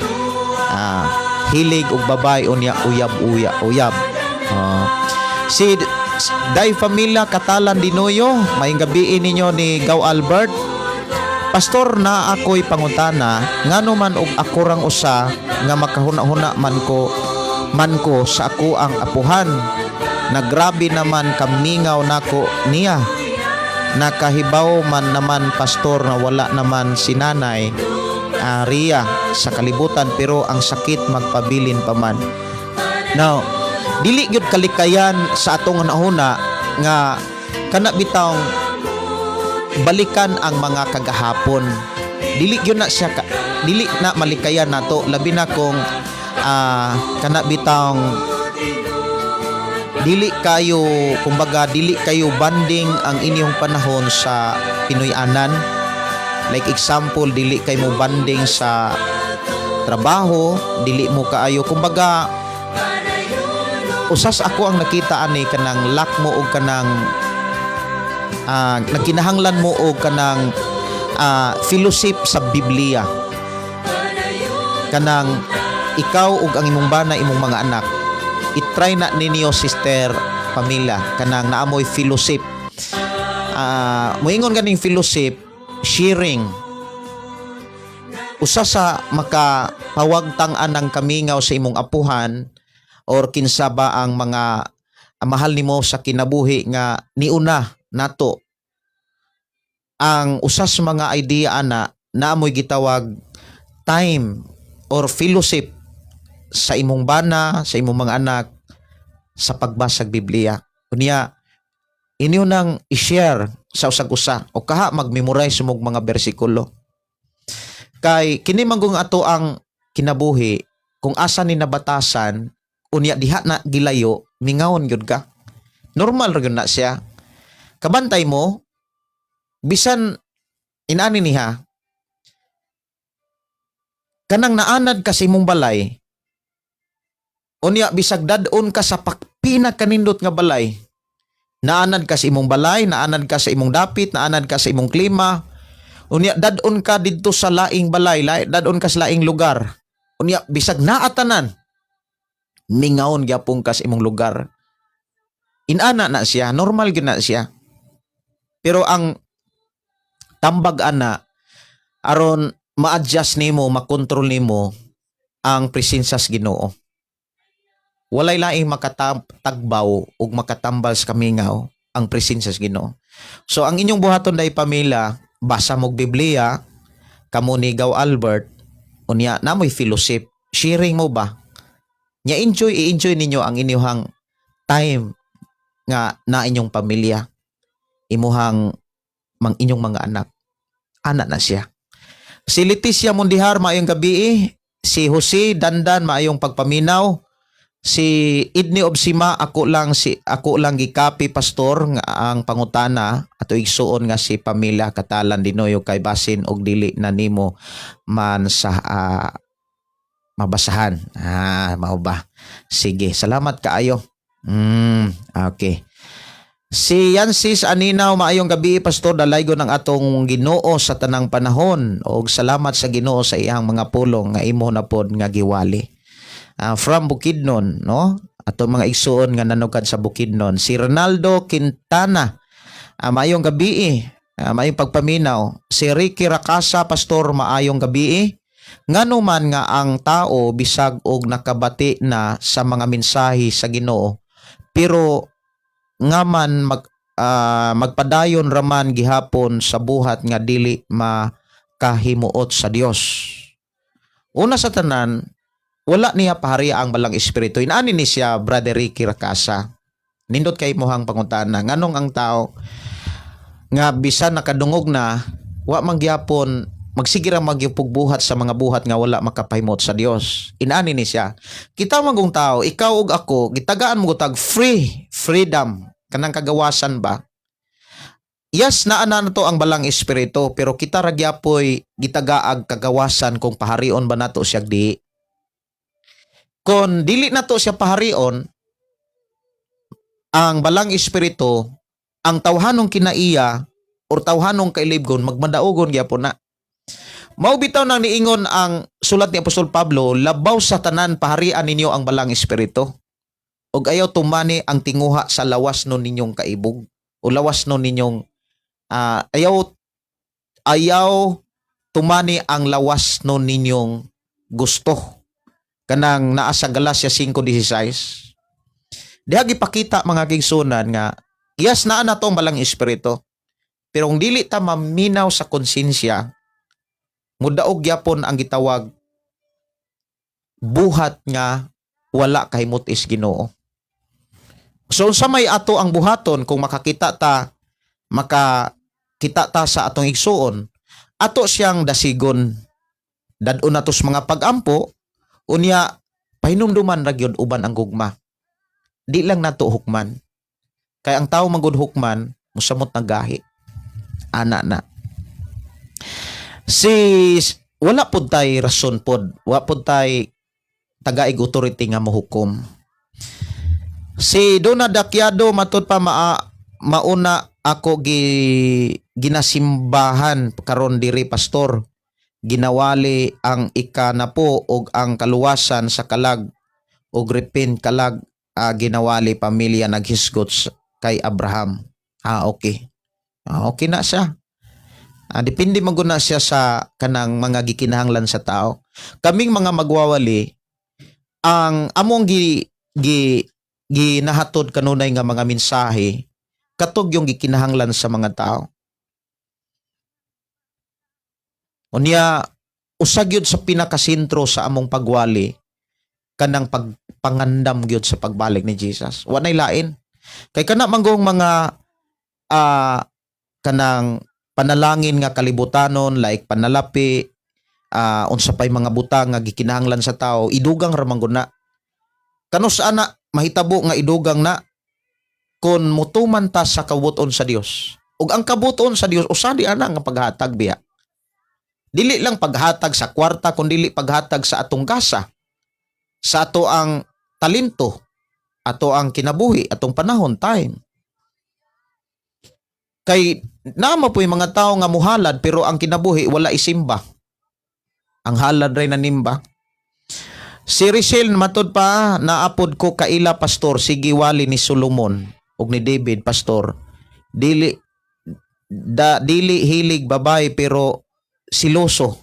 Ah, hilig og babae unya uyab uya uyab. Ah. Si Day Familia Katalan Dinoyo, maayong gabii ninyo ni Gaw Albert. "Pastor, na ako'y pangutana, ngano man og ako rang usa nga makahuna-huna man ko sa ako ang apuhan. Nagrabe naman kamingaw nako niya. Nakahibaw man naman, pastor, na wala naman si nanay Ria sa kalibutan, pero ang sakit magpabilin pa man." Now, dili gyud kalikayan sa atong hunahuna nga kana bitawng balikan ang mga kagahapon. Dili gyud na siya dili na malikayan nato, labi na kung kana bitawng dili kayo, kumbaga, dili kayo banding ang inyong panahon sa Pinoy-anan. Like example, dili kay mo banding sa trabaho, dili mo kaayo, kumbaga, usas ako ang nakita ani kanang lack mo og kanang nagkinahanglan mo og kanang fellowship sa Biblia, kanang ikaw ug ang imong bana, imong mga anak. I-try na ninyo, Sister Pamela, kanang naamoy fellowship. Moingon ganing fellowship, sharing, usa sa makapawagtang anang kamingaw sa imong apuhan or kinsa ba ang mga mahal nimo sa kinabuhi nga niuna nato ang usa sa mga idea ana, naamoy gitawag time or fellowship sa imong bana, sa imong mga anak sa pagbasag Biblia. Unya inyo nang i-share sa usag usa o kaha mag-memorize mog mga bersikulo. Kay kini manggong ato ang kinabuhi, kung asa ni nabatasan, unya diha na gilayo, mingawon gyud ka. Normal ra gyud na siya. Kabantay mo bisan inani niya, kanang naanad ka sa imong balay, unya bisag dad-on ka sa pinakanindot nga balay, naanad ka sa imong balay, naanad ka sa imong dapit, naanad ka sa imong klima, unya dad-on ka didto sa laing balay, dad-on ka sa laing lugar, unya bisag naa tanan, mingawon gyapon ka sa imong lugar. Inana na siya, normal gyud na siya. Pero ang tambag ana aron ma-adjust nimo, makontrol nimo ang presensya sa Ginoo. Walay laing makatagbaw ug makatambal sa kamingaw ang presensya sa Ginoo. So ang inyong buhaton day, Pamela, basa mog Biblia kamo ni Gaw Albert, unya namoy fellowship, sharing mo ba? Nya enjoy i-enjoy ninyo ang inyong time nga na inyong pamilya, imuhang mang inyong mga anak. Ana na siya. Si Leticia Mundihar, maayong gabi. Si Jose Dandan, maayong pagpaminaw. Si Idni Obsima, ako lang gikapi, pastor, nga ang pangutana ato igsuon nga si Pamela Katalan Dinoyo kay basin og dili na nimo man sa mabasahan. Ah, mao ba? Sige, salamat kaayo. Okay. Si Yansis Aninaw, maayong gabi, pastor, dalaygo ng atong Ginoo sa tanang panahon og salamat sa Ginoo sa iyang mga pulong nga imo na pod nga giwali. From Bukidnon, no? Atong mga igsuon nga nanugad sa Bukidnon. Si Ronaldo Quintana, maayong gabi. Maayong pagpaminaw. Si Ricky Rakasa, pastor, maayong gabi. Ngano man nga ang tao bisag og nakabati na sa mga mensahe sa Ginoo, pero nga man magpadayon raman gihapon sa buhat nga dili makahimuot sa Dios? Una sa tanan, wala niya pahari ang Balang Espiritu. Inaani ni siya, Brother Ricky Rakasa. Nindot kay mohang pangutana. Nganong ang tao nga bisan nakadungog na, wa man gihapon magsige ra magyupog buhat sa mga buhat nga wala makapahimuot sa Dios? Inani ni siya. Kita magong tao, ikaw ug ako, gitagaan mo tag freedom, kanang kagawasan ba? Yes, naa na to ang Balang Espiritu, pero kita ra gyapoy gitagaag kagawasan kung paharion ba nato siya di. Kung dili nato siya paharion, ang Balang Espiritu, ang tawhanong kinaiya or tawhanong kailibgon, magmadaugon gyapon na. Mao bitaw nang niingon ang sulat ni Apostol Pablo, labaw sa tanan paharian ninyo ang Balang Espiritu. Ug ayaw tumani ang tinguha sa lawas nun ninyong kaibog o lawas nun ninyong ayaw ayaw tumani ang lawas nun ninyong gusto. Kanang naa sa Galacia 5:16. Diha gipakita, mga kaigsuonan, nga yes, naa na to ang Balang Espiritu. Pero kung dili ta maminaw sa konsensya, mudaog gyapon ang gitawag buhat nga wala kahimot is Ginoo. So unsa may ato ang buhaton kung makakita ta sa atong igsuon? Ato siyang dasigon. Dad-on nato sa mga pagampo, unya pahinumduman ra gyud uban ang gugma. Di lang nato hukman. Kay ang tao manggod hukman, musamot na gahi. Ana na. Si wala pod tay rason pod, wa pod tay tagaig authority nga mohukom. Si Dona Dakyado, matud pa mauna ako ginasimbahan karon diri, pastor. Ginawali ang ikanapo og ang kaluwasan sa kalag og repent kalag. ginawali pamilya naghisgot kay Abraham. Ah, okay. Ah, okay na siya. Ah, depende man gud na siya sa kanang mga gikinahanglan sa tao. Kaming mga magwawali, ang among gi gi ginahatod kanunay nga mga mensahe katog yung gikinahanglan sa mga tao. Unya, usa gyud sa pinakasentro sa among pagwali kanang pagpangandam gyud sa pagbalik ni Jesus. Wa nay lain. Kay kana manggong mga kanang panalangin nga kalibutanon, like panalapi, unsa pay mga butang nga gikinahanglan sa tao, idugang ra man gud na. Kanus ana mahitabo nga idugang na kon mutuman ta sa kabut-on sa Dios. Ug ang kabut-on sa Dios usa di ana nga paghatag biya. Dili lang paghatag sa kwarta, kun dili paghatag sa atong gasa, sa ato ang talento, ato ang kinabuhi, atong panahon, time. Kay naama po yung mga tao nga muhalad pero ang kinabuhi wala isimba. Ang halad ray nanimba. Si Richelle, matod pa, naapod ko kaila, pastor, sige wali ni Solomon ug ni David, pastor. Dili da dili hilig babay pero siloso.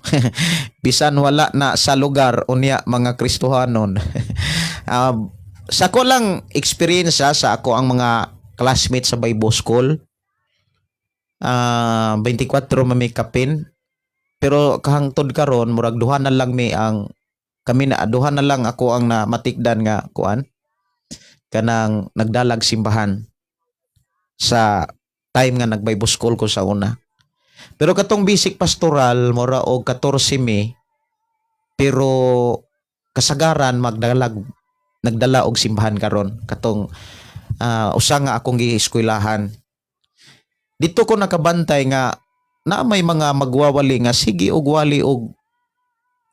Bisan wala na sa lugar unya mga Kristohanon. Sa ko lang experience sa ako ang mga classmates sa Bible School. 24 mami kapin. Pero kahangtod karon, murag duha na lang mi ang kami na, duha na lang ako ang na matikdan nga kuan kanang nagdalag simbahan sa time nga nag Bible school ko sa una. Pero katong basic pastoral, mura og 14 mi, pero kasagaran magdalag nagdala og simbahan karon katong usa nga akong gieskwelahan. Dito ko nakabantay nga na may mga magwawali nga sige og wali og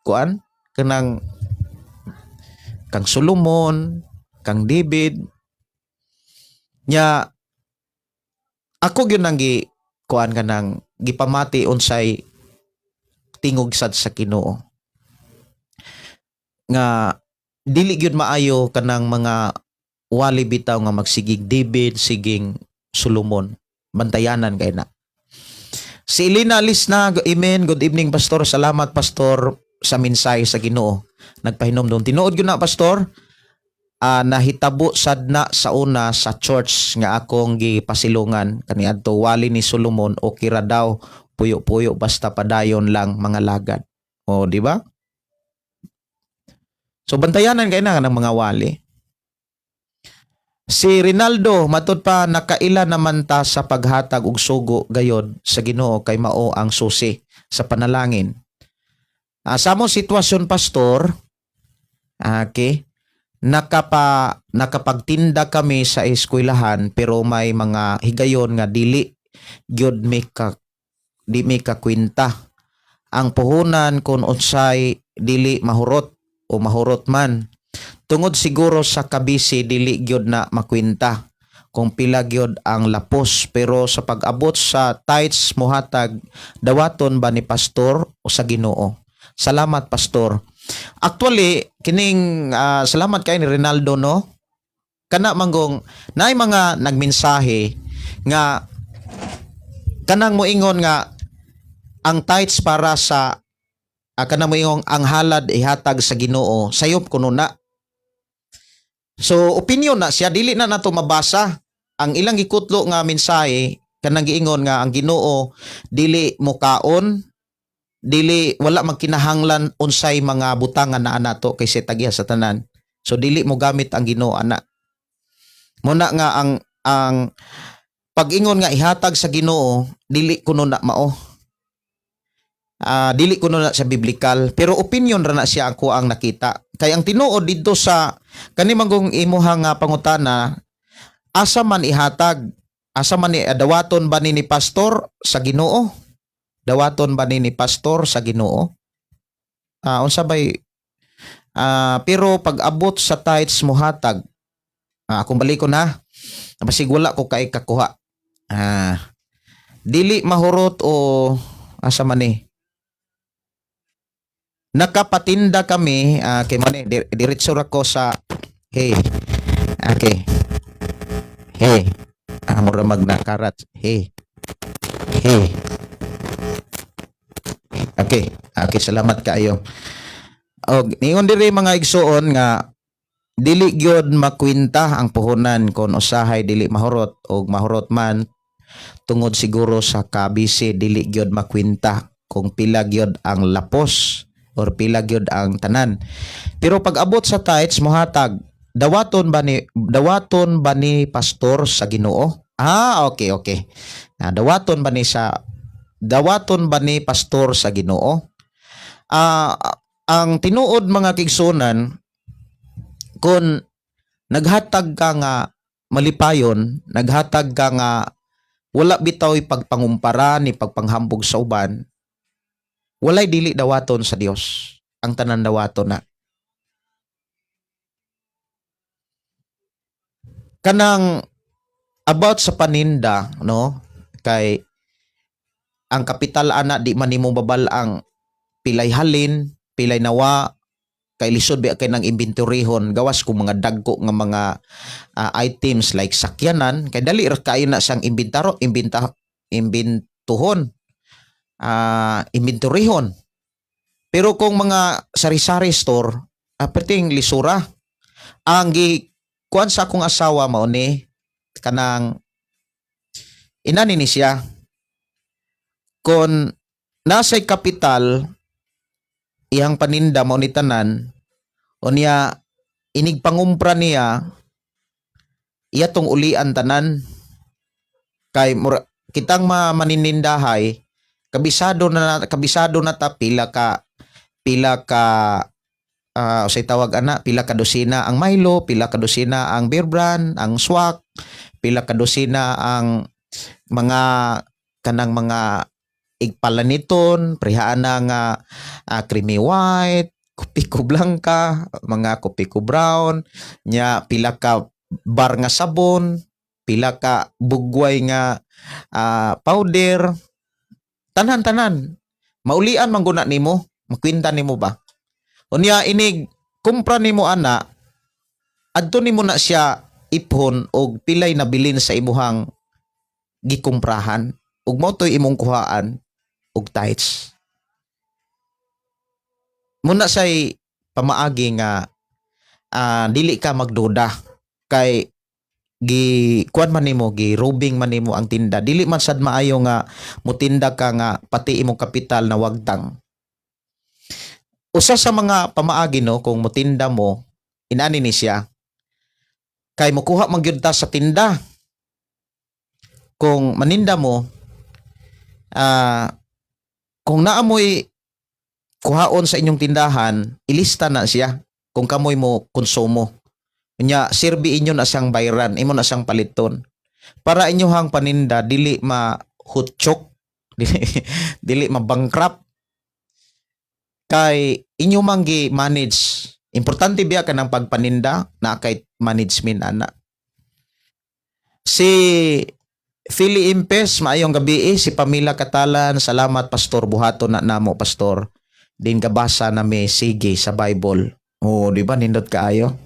kuan kanang kang Solomon, kang David. Nya ako gyud nang gi kuan kanang gipamati unsay tingog sad sa Ginoo nga dili gyud maayo kanang mga wali bitaw nga magsigig David, siging Solomon. Bantayanan kay na. Si Elena Lisna, amen. Good evening, pastor. Salamat, pastor, sa mensahe sa Ginoo. Nagpahinomdom. Tinuod gyud na, pastor. Nahitabo sad na sa una sa church nga akong gipasilungan kaniadto, wali ni Solomon, okay ra daw, puyo-puyo basta padayon lang mga lagad. O, di ba? So bantayanan kay na ng mga wali. Si Rinaldo, matud pa, nakaila naman ta sa paghatag og sugo gayod sa Ginoo kay mao ang susi sa panalangin. Sa mo sitwasyon, pastor, okay, nakapagtinda kami sa eskwelahan pero may mga higayon nga dili gyud mi ka di mi kakwenta ang puhunan kung unsay dili mahurot o mahurot man. Tungod siguro sa kabisi, dili gyud na makwenta kung pila gyud ang lapos, pero sa pag-abot sa tithes muhatag, dawaton ba ni pastor o sa Ginoo? Salamat, pastor. Actually, kining salamat kay ni Rinaldo, no. Kana manggong naay mga nagmensahe nga kanang moingon nga ang tithes para sa kanang moingon ang halad ihatag sa Ginoo, sayop kuno na. So opinion na siya, dili na nato mabasa ang ilang gikutlo nga mensahe, kanang giingon nga ang Ginoo dili mokaon, dili wala magkinahanglan unsay mga butangan na nato kay siya tagya sa tanan. So dili mo gamit ang Ginoo ana. Muna nga ang pag-ingon nga ihatag sa Ginoo, dili kuno na mao. Dili kuno na sa biblical, pero opinion ra na siya ako ang nakita. Kay ang tinuod didto sa kani manggong imuha nga pangutana, asa man ihatag, asa man ni dawaton ba ni pastor sa Ginoo? Dawaton ba ni pastor sa Ginoo? Unsa bay pero pag abot sa tithes muhatag, akong balikon ha. Basig wala ko kay kakuha. Dili mahurot o asa man ni? Nakapatinda kami kay man diretso ra ko sa hey. Okay. Hey. Ah, mura magnakarat. Hey. Hey. Okay. Okay, salamat kaayo. Og ningon diri, mga igsuon, nga dili gyud makwinta ang puhunan kon usahay dili mahurot, og mahurot man tungod siguro sa kabisi, dili gyud makwinta kung pila gyud ang lapos or pila gyud ang tanan. Pero pag abot sa tithes, mohatag, dawaton ba ni pastor sa Ginoo? Ah, okay. Ah, dawaton ba ni pastor sa Ginoo? Ah, ang tinuod, mga kaigsuonan, kung naghatag ka nga malipayon, naghatag ka nga wala bitaw pagpangumpara ni pagpanghambog sa uban, walay dili dawaton sa Dios. Ang tanan dawaton na. Kanang about sa paninda, no? Kay ang kapital ana, di man nimo babal-ang pilay halin, pilay nawa, kay lisod biya kay nang inventoryhon, gawas kung mga dagko nga mga items like sakyanan, kay dali ra kaayo na siyang inventaro imbenta imbentuhon, inventoryhon. Pero kung mga sari-sari store, perting lisura. Ang gi kuan sa akong asawa mao ni kanang inani ni siya, kung nasa'y kapital iyang paninda mao ni tanan, unya inig pangumpra niya, iya tong ulian tanan, kay mura, kitang ma maninindahay, kabisado na ta pila ka usay tawag ana, pila ka dosina ang Milo, pila ka dosina ang Bear Brand, ang Swak, pila ka dosina ang mga kanang mga igpalaniton, prehaan na nga creamy white, Kopiko Blanca, mga Kopiko Brown, nya pila ka bar nga sabon, pila ka bugway nga powder, tanan-tanan. Maulian man guna nimo, makwinta nimo ba? Unya inig kumpra nimo ana, adto nimo na siya iphon og pilay nabilin sa imuhang gikumprahan ug mao to'y imong kuhaan og tithes. Muna say pamaagi nga dili ka magduda kay gi kuan man nimo, gi robing man nimo ang tinda. Dili man sad maayo nga mutinda ka nga pati imong kapital na wagtang. Usa sa mga pamaagi, no, kung mutinda mo, inani ni siya, kay mukuha man gyud ta sa tinda. Kung maninda mo, kung naamoy kuhaon sa inyong tindahan, ilista na siya kung kamoy mo konsumo. Nya sirbi inyo na siyang bayran, imo na siyang paliton. Para inyohang paninda dili ma hutchok, dili ma-bankrupt. Kay inyo man gi manage. Importante biya ka ng pagpaninda na kay management ana. Si Philly Impes, maayong gabi eh. Si Pamela Katalan, salamat, pastor, buhaton na namo, pastor. Din gabasa na may sige sa Bible. Oh, di ba nindot kaayo?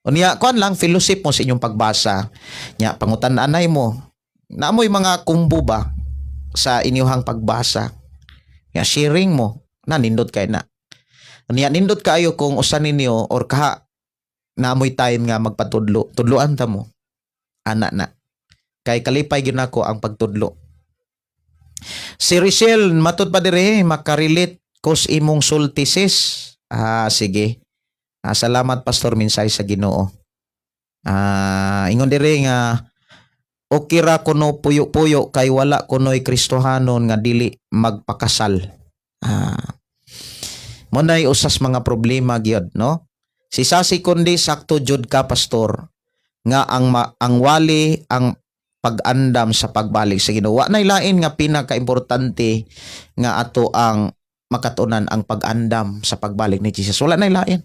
Unya, kuan lang, fellowship mo sa inyong pagbasa. Nya pangutan-anay mo. Naamoy mga kumbo ba sa inyuhang pagbasa? Nya sharing mo, na nindot kay na. Unya nindot kaayo kung usa ninyo or kaha naamoy time nga magpatudlo, tudloan ta mo. Ana na. Kay kalipay gyud nako ang pagtudlo. Si Richelle, matud pa dire, makarelate kos imong sulti, sis. Ah, sige. Ah, salamat, pastor, minsay sa Ginoo. Ah, ingon dire nga okay ra kuno puyo-puyo kay wala kuno'y Kristohanon nga dili magpakasal. Ah. Mo nay usas mga problema gyud, no? Si Sasi kundi, sakto jud ka, pastor, nga ang wali ang pag-andam sa pagbalik sa Ginoo. Wa nay lain nga pinakaimportante nga ato ang makatunan ang pag-andam sa pagbalik ni Jesus. Wala nay lain.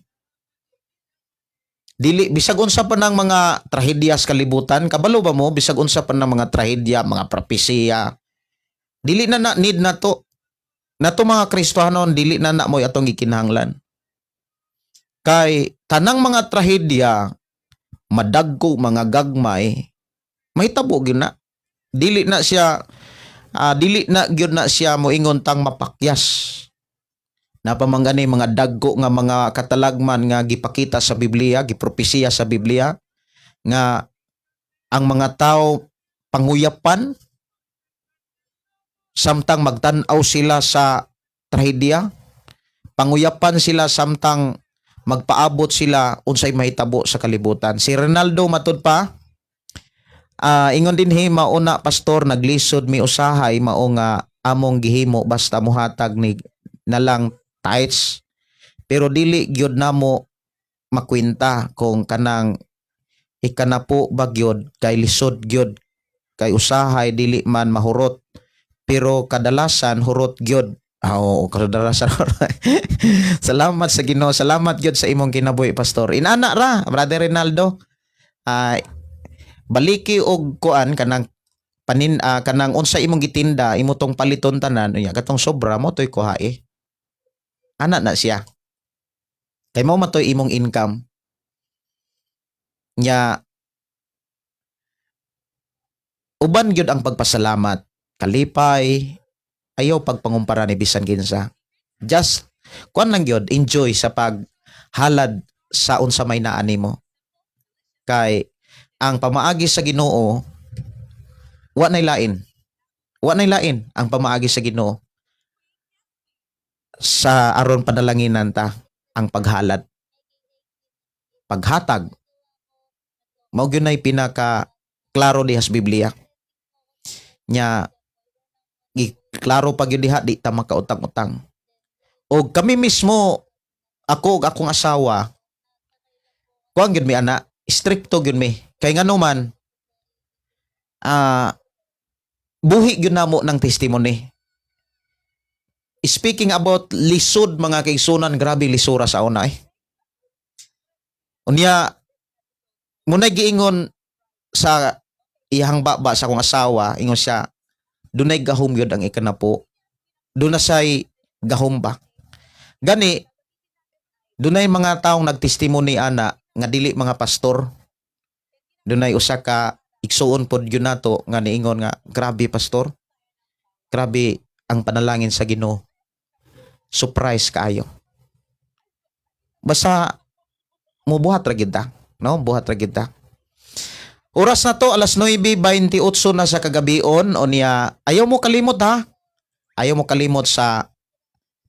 Dili bisag unsa pa ng mga trahedya sa kalibutan, kabalo ba mo bisag unsa pa ng mga trahedya, mga propesiya. Dili na na need na to. Nato mga Kristohanon, dili na na mo'y atong gikinahanglan. Kay tanang mga trahedya Madagko, mga gagmay, mahitabo gyud na. Dili na siya dili na gyud na siya moingon tang mapakyas. Napamangani mga dagko nga mga katalagman nga gipakita sa Biblia, gipropesiya sa Biblia nga ang mga tao panguyapan samtang magtan-aw sila sa trahedya, panguyapan sila samtang magpaabot sila unsay mahitabo sa kalibutan. Si Ronaldo matud pa, ingon dinhi, "Mauna, pastor, naglisod mi usahay, mao nga among gihimo basta muhatag ni nalang tithes, pero dili gyud namo makwenta kung kanang ikanapo ba gyud kay lisod gyud kay usahay dili man mahurot, pero kadalasan hurot gyud." Ah, oo, kadalasan hurot. Salamat sa Ginoo. Salamat gyud sa imong kinabuhi, pastor. Inana ra, Brother Rinaldo. Baliki og kuan kanang panin, kanang unsa imong gitinda, imo tong paliton tanan, unya katong sobra mo toy kuhae. Ana na siya. Kay mao matoy imong income. Nya uban gyud ang pagpasalamat, kalipay, ayaw pagpangumpara ni bisan kinsa. Just kuan lang gyud, enjoy sa paghalad sa unsa may naa nimo. Kay ang pamaagi sa Ginoo, wa nay lain. Wa nay lain ang pamaagi sa Ginoo sa aron panalanginan ta ang paghalad. Paghatag mao gyud nay pinaka klaro diha sa Biblia. Nya klaro pa gyud diha, di ta makautang-utang. O kami mismo, ako ug akong asawa, kuan gyud mi ana, strikto gyud mi. Kay ngano man, buhi gyud namo ng testimony. Speaking about lisod, mga kaigsunan, grabe lisura sa una eh. Unya, munay giingon sa iyang baba sa akong asawa, ingon siya, "Dunay gahom yun ang ikanapo. Doon na siya'y gahom ba?" Gani, dunay mga taong nagtestimony ana nga dili mga pastor. Dunay usa ka igsuon pod yun nato nga niingon nga, "Grabe, pastor. Grabe ang panalangin sa Ginoo. Surprise kaayo." Basta mubuhat ra gid ta, no? Buhat ra gid ta. Oras na to, alas 9:28 na sa kagabion. Unya ayaw mo kalimot ha. Ayaw mo kalimot sa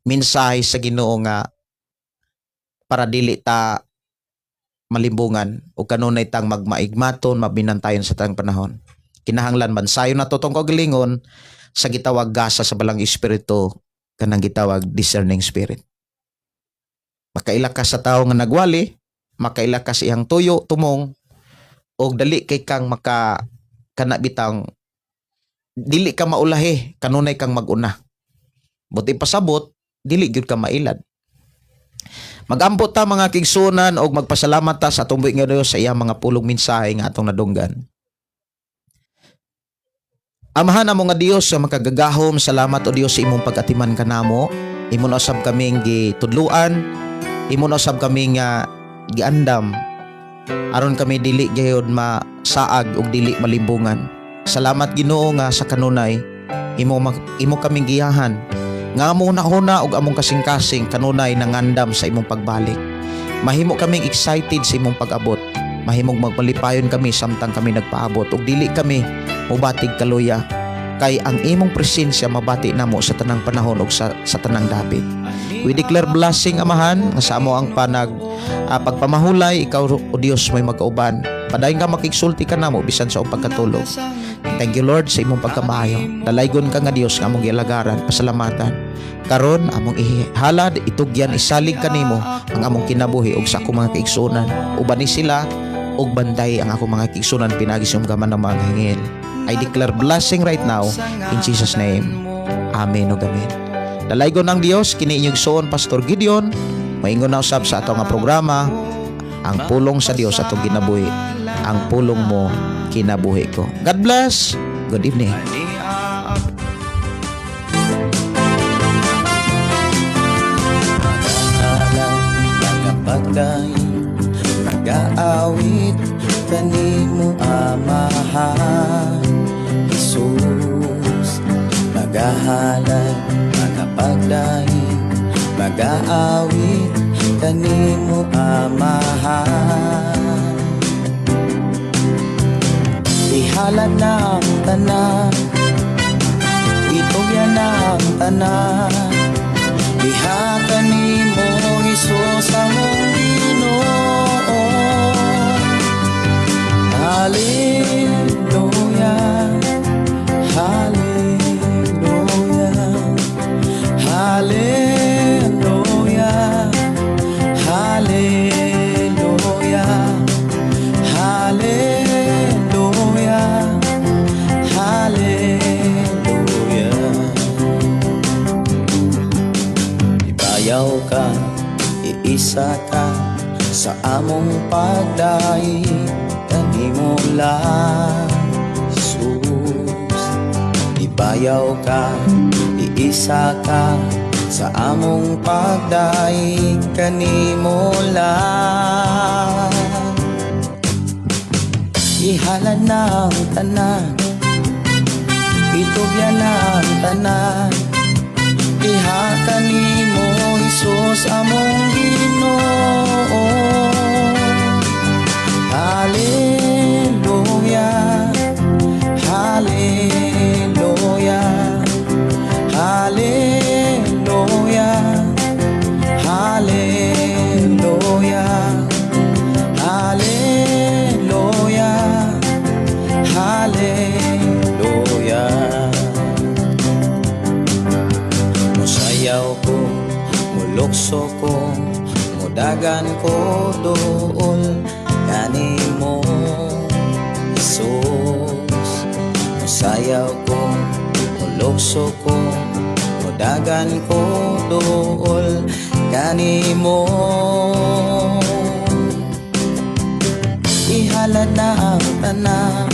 mensahe sa Ginoo nga para dili ta malimbungan o kanunay tang magmaigmaton, mabinantayon sa tanang panahon. Kinahanglan bansayon na to tong kaugalingon sa gitawag gasa sa Balang Espiritu, kanang gitawag discerning spirit. Makaila ka sa tawo nga nagwali, makaila ka sa iyang tuyo, tumong, og dali kay kang maka kana bitang dili ka maulahi, kanunay kang maguna. Buti pasabot, dili gyud ka mailad. Magampo ta, mga kaigsunan, og magpasalamat ta sa atong buhi nga Dios sa iyang mga pulong mensahe nga atong nadunggan. Amahan amo nga Dios sa makagagahom, salamat o Dios sa imong pag-atiman kanamo. Imo na usab kaming gitudluan, imo na usab kaming giandam aron kami dili gayud masaag ug dili malimbungan. Salamat, Ginoo, nga sa kanunay imo kaming giyahan nga among hunahuna ug among kasing-kasing kanunay nangandam sa imong pagbalik. Mahimo kaming excited sa imong pag-abot. Mahimong magmalipayon kami samtang kami nagpaabot ug dili kami mubatig kaluya kay ang imong presensya mabati namo sa tanang panahon ug sa tanang dapit. We declare blessing, Amahan, nga sa amo ang pagpamahulay, ikaw o Dios may magkauban. Padayon ka makigsulti kanamo bisan sa among pagkatulog. Thank you, Lord, sa imong pagkamaayo. Dalaygon ka nga Dios nga among gialagaran, pasalamatan. Karon among ihalad, itugyan, isalig kanimo ang among kinabuhi ug sa akong mga kaigsunan. Uban ni sila ug bantay ang akong mga kaigsunan pinaagi sa imong gaman ng mga anghel. I declare blessing right now in Jesus' name. Amen ug amen. Dalaygon ang Dios. Kini inyong igsoon, Pastor Gideon. Maingon na usab sa ato nga programa, ang pulong sa Dios atong kinabuhi. Ang pulong mo, kinabuhi ko. God bless. Good evening. Nagapagdayon, nagaawit. Kanimo, Amahan Jesus. Magahalad, magapagdaig, magaawit kanimo, Amahan. Ihalad na ang tanan, itugyan na ang tanan, diha kanimo, Hesus, among Ginoo. Hallelujah, Hallelujah, Hallelujah, Hallelujah, Hallelujah, Hallelujah. Ibayaw ka, iisa ka sa among pagdaig kanimo lang, Jesus. Ibayaw ka, iisa ka sa among pagdaig kanimo lang. Ihalad na ang tanan, itugyan na ang tanan, diha kanimo, Hesus, among Ginoo. Hallelujah, Hallelujah, Hallelujah, Hallelujah, Hallelujah, Hallelujah. Musayaw ko, mulukso ko, mudagan ko duol kanimo, Jesus. Musayaw ko, mulukso ko, mudagan ko duol kanimo. Ihalad na ang tanan.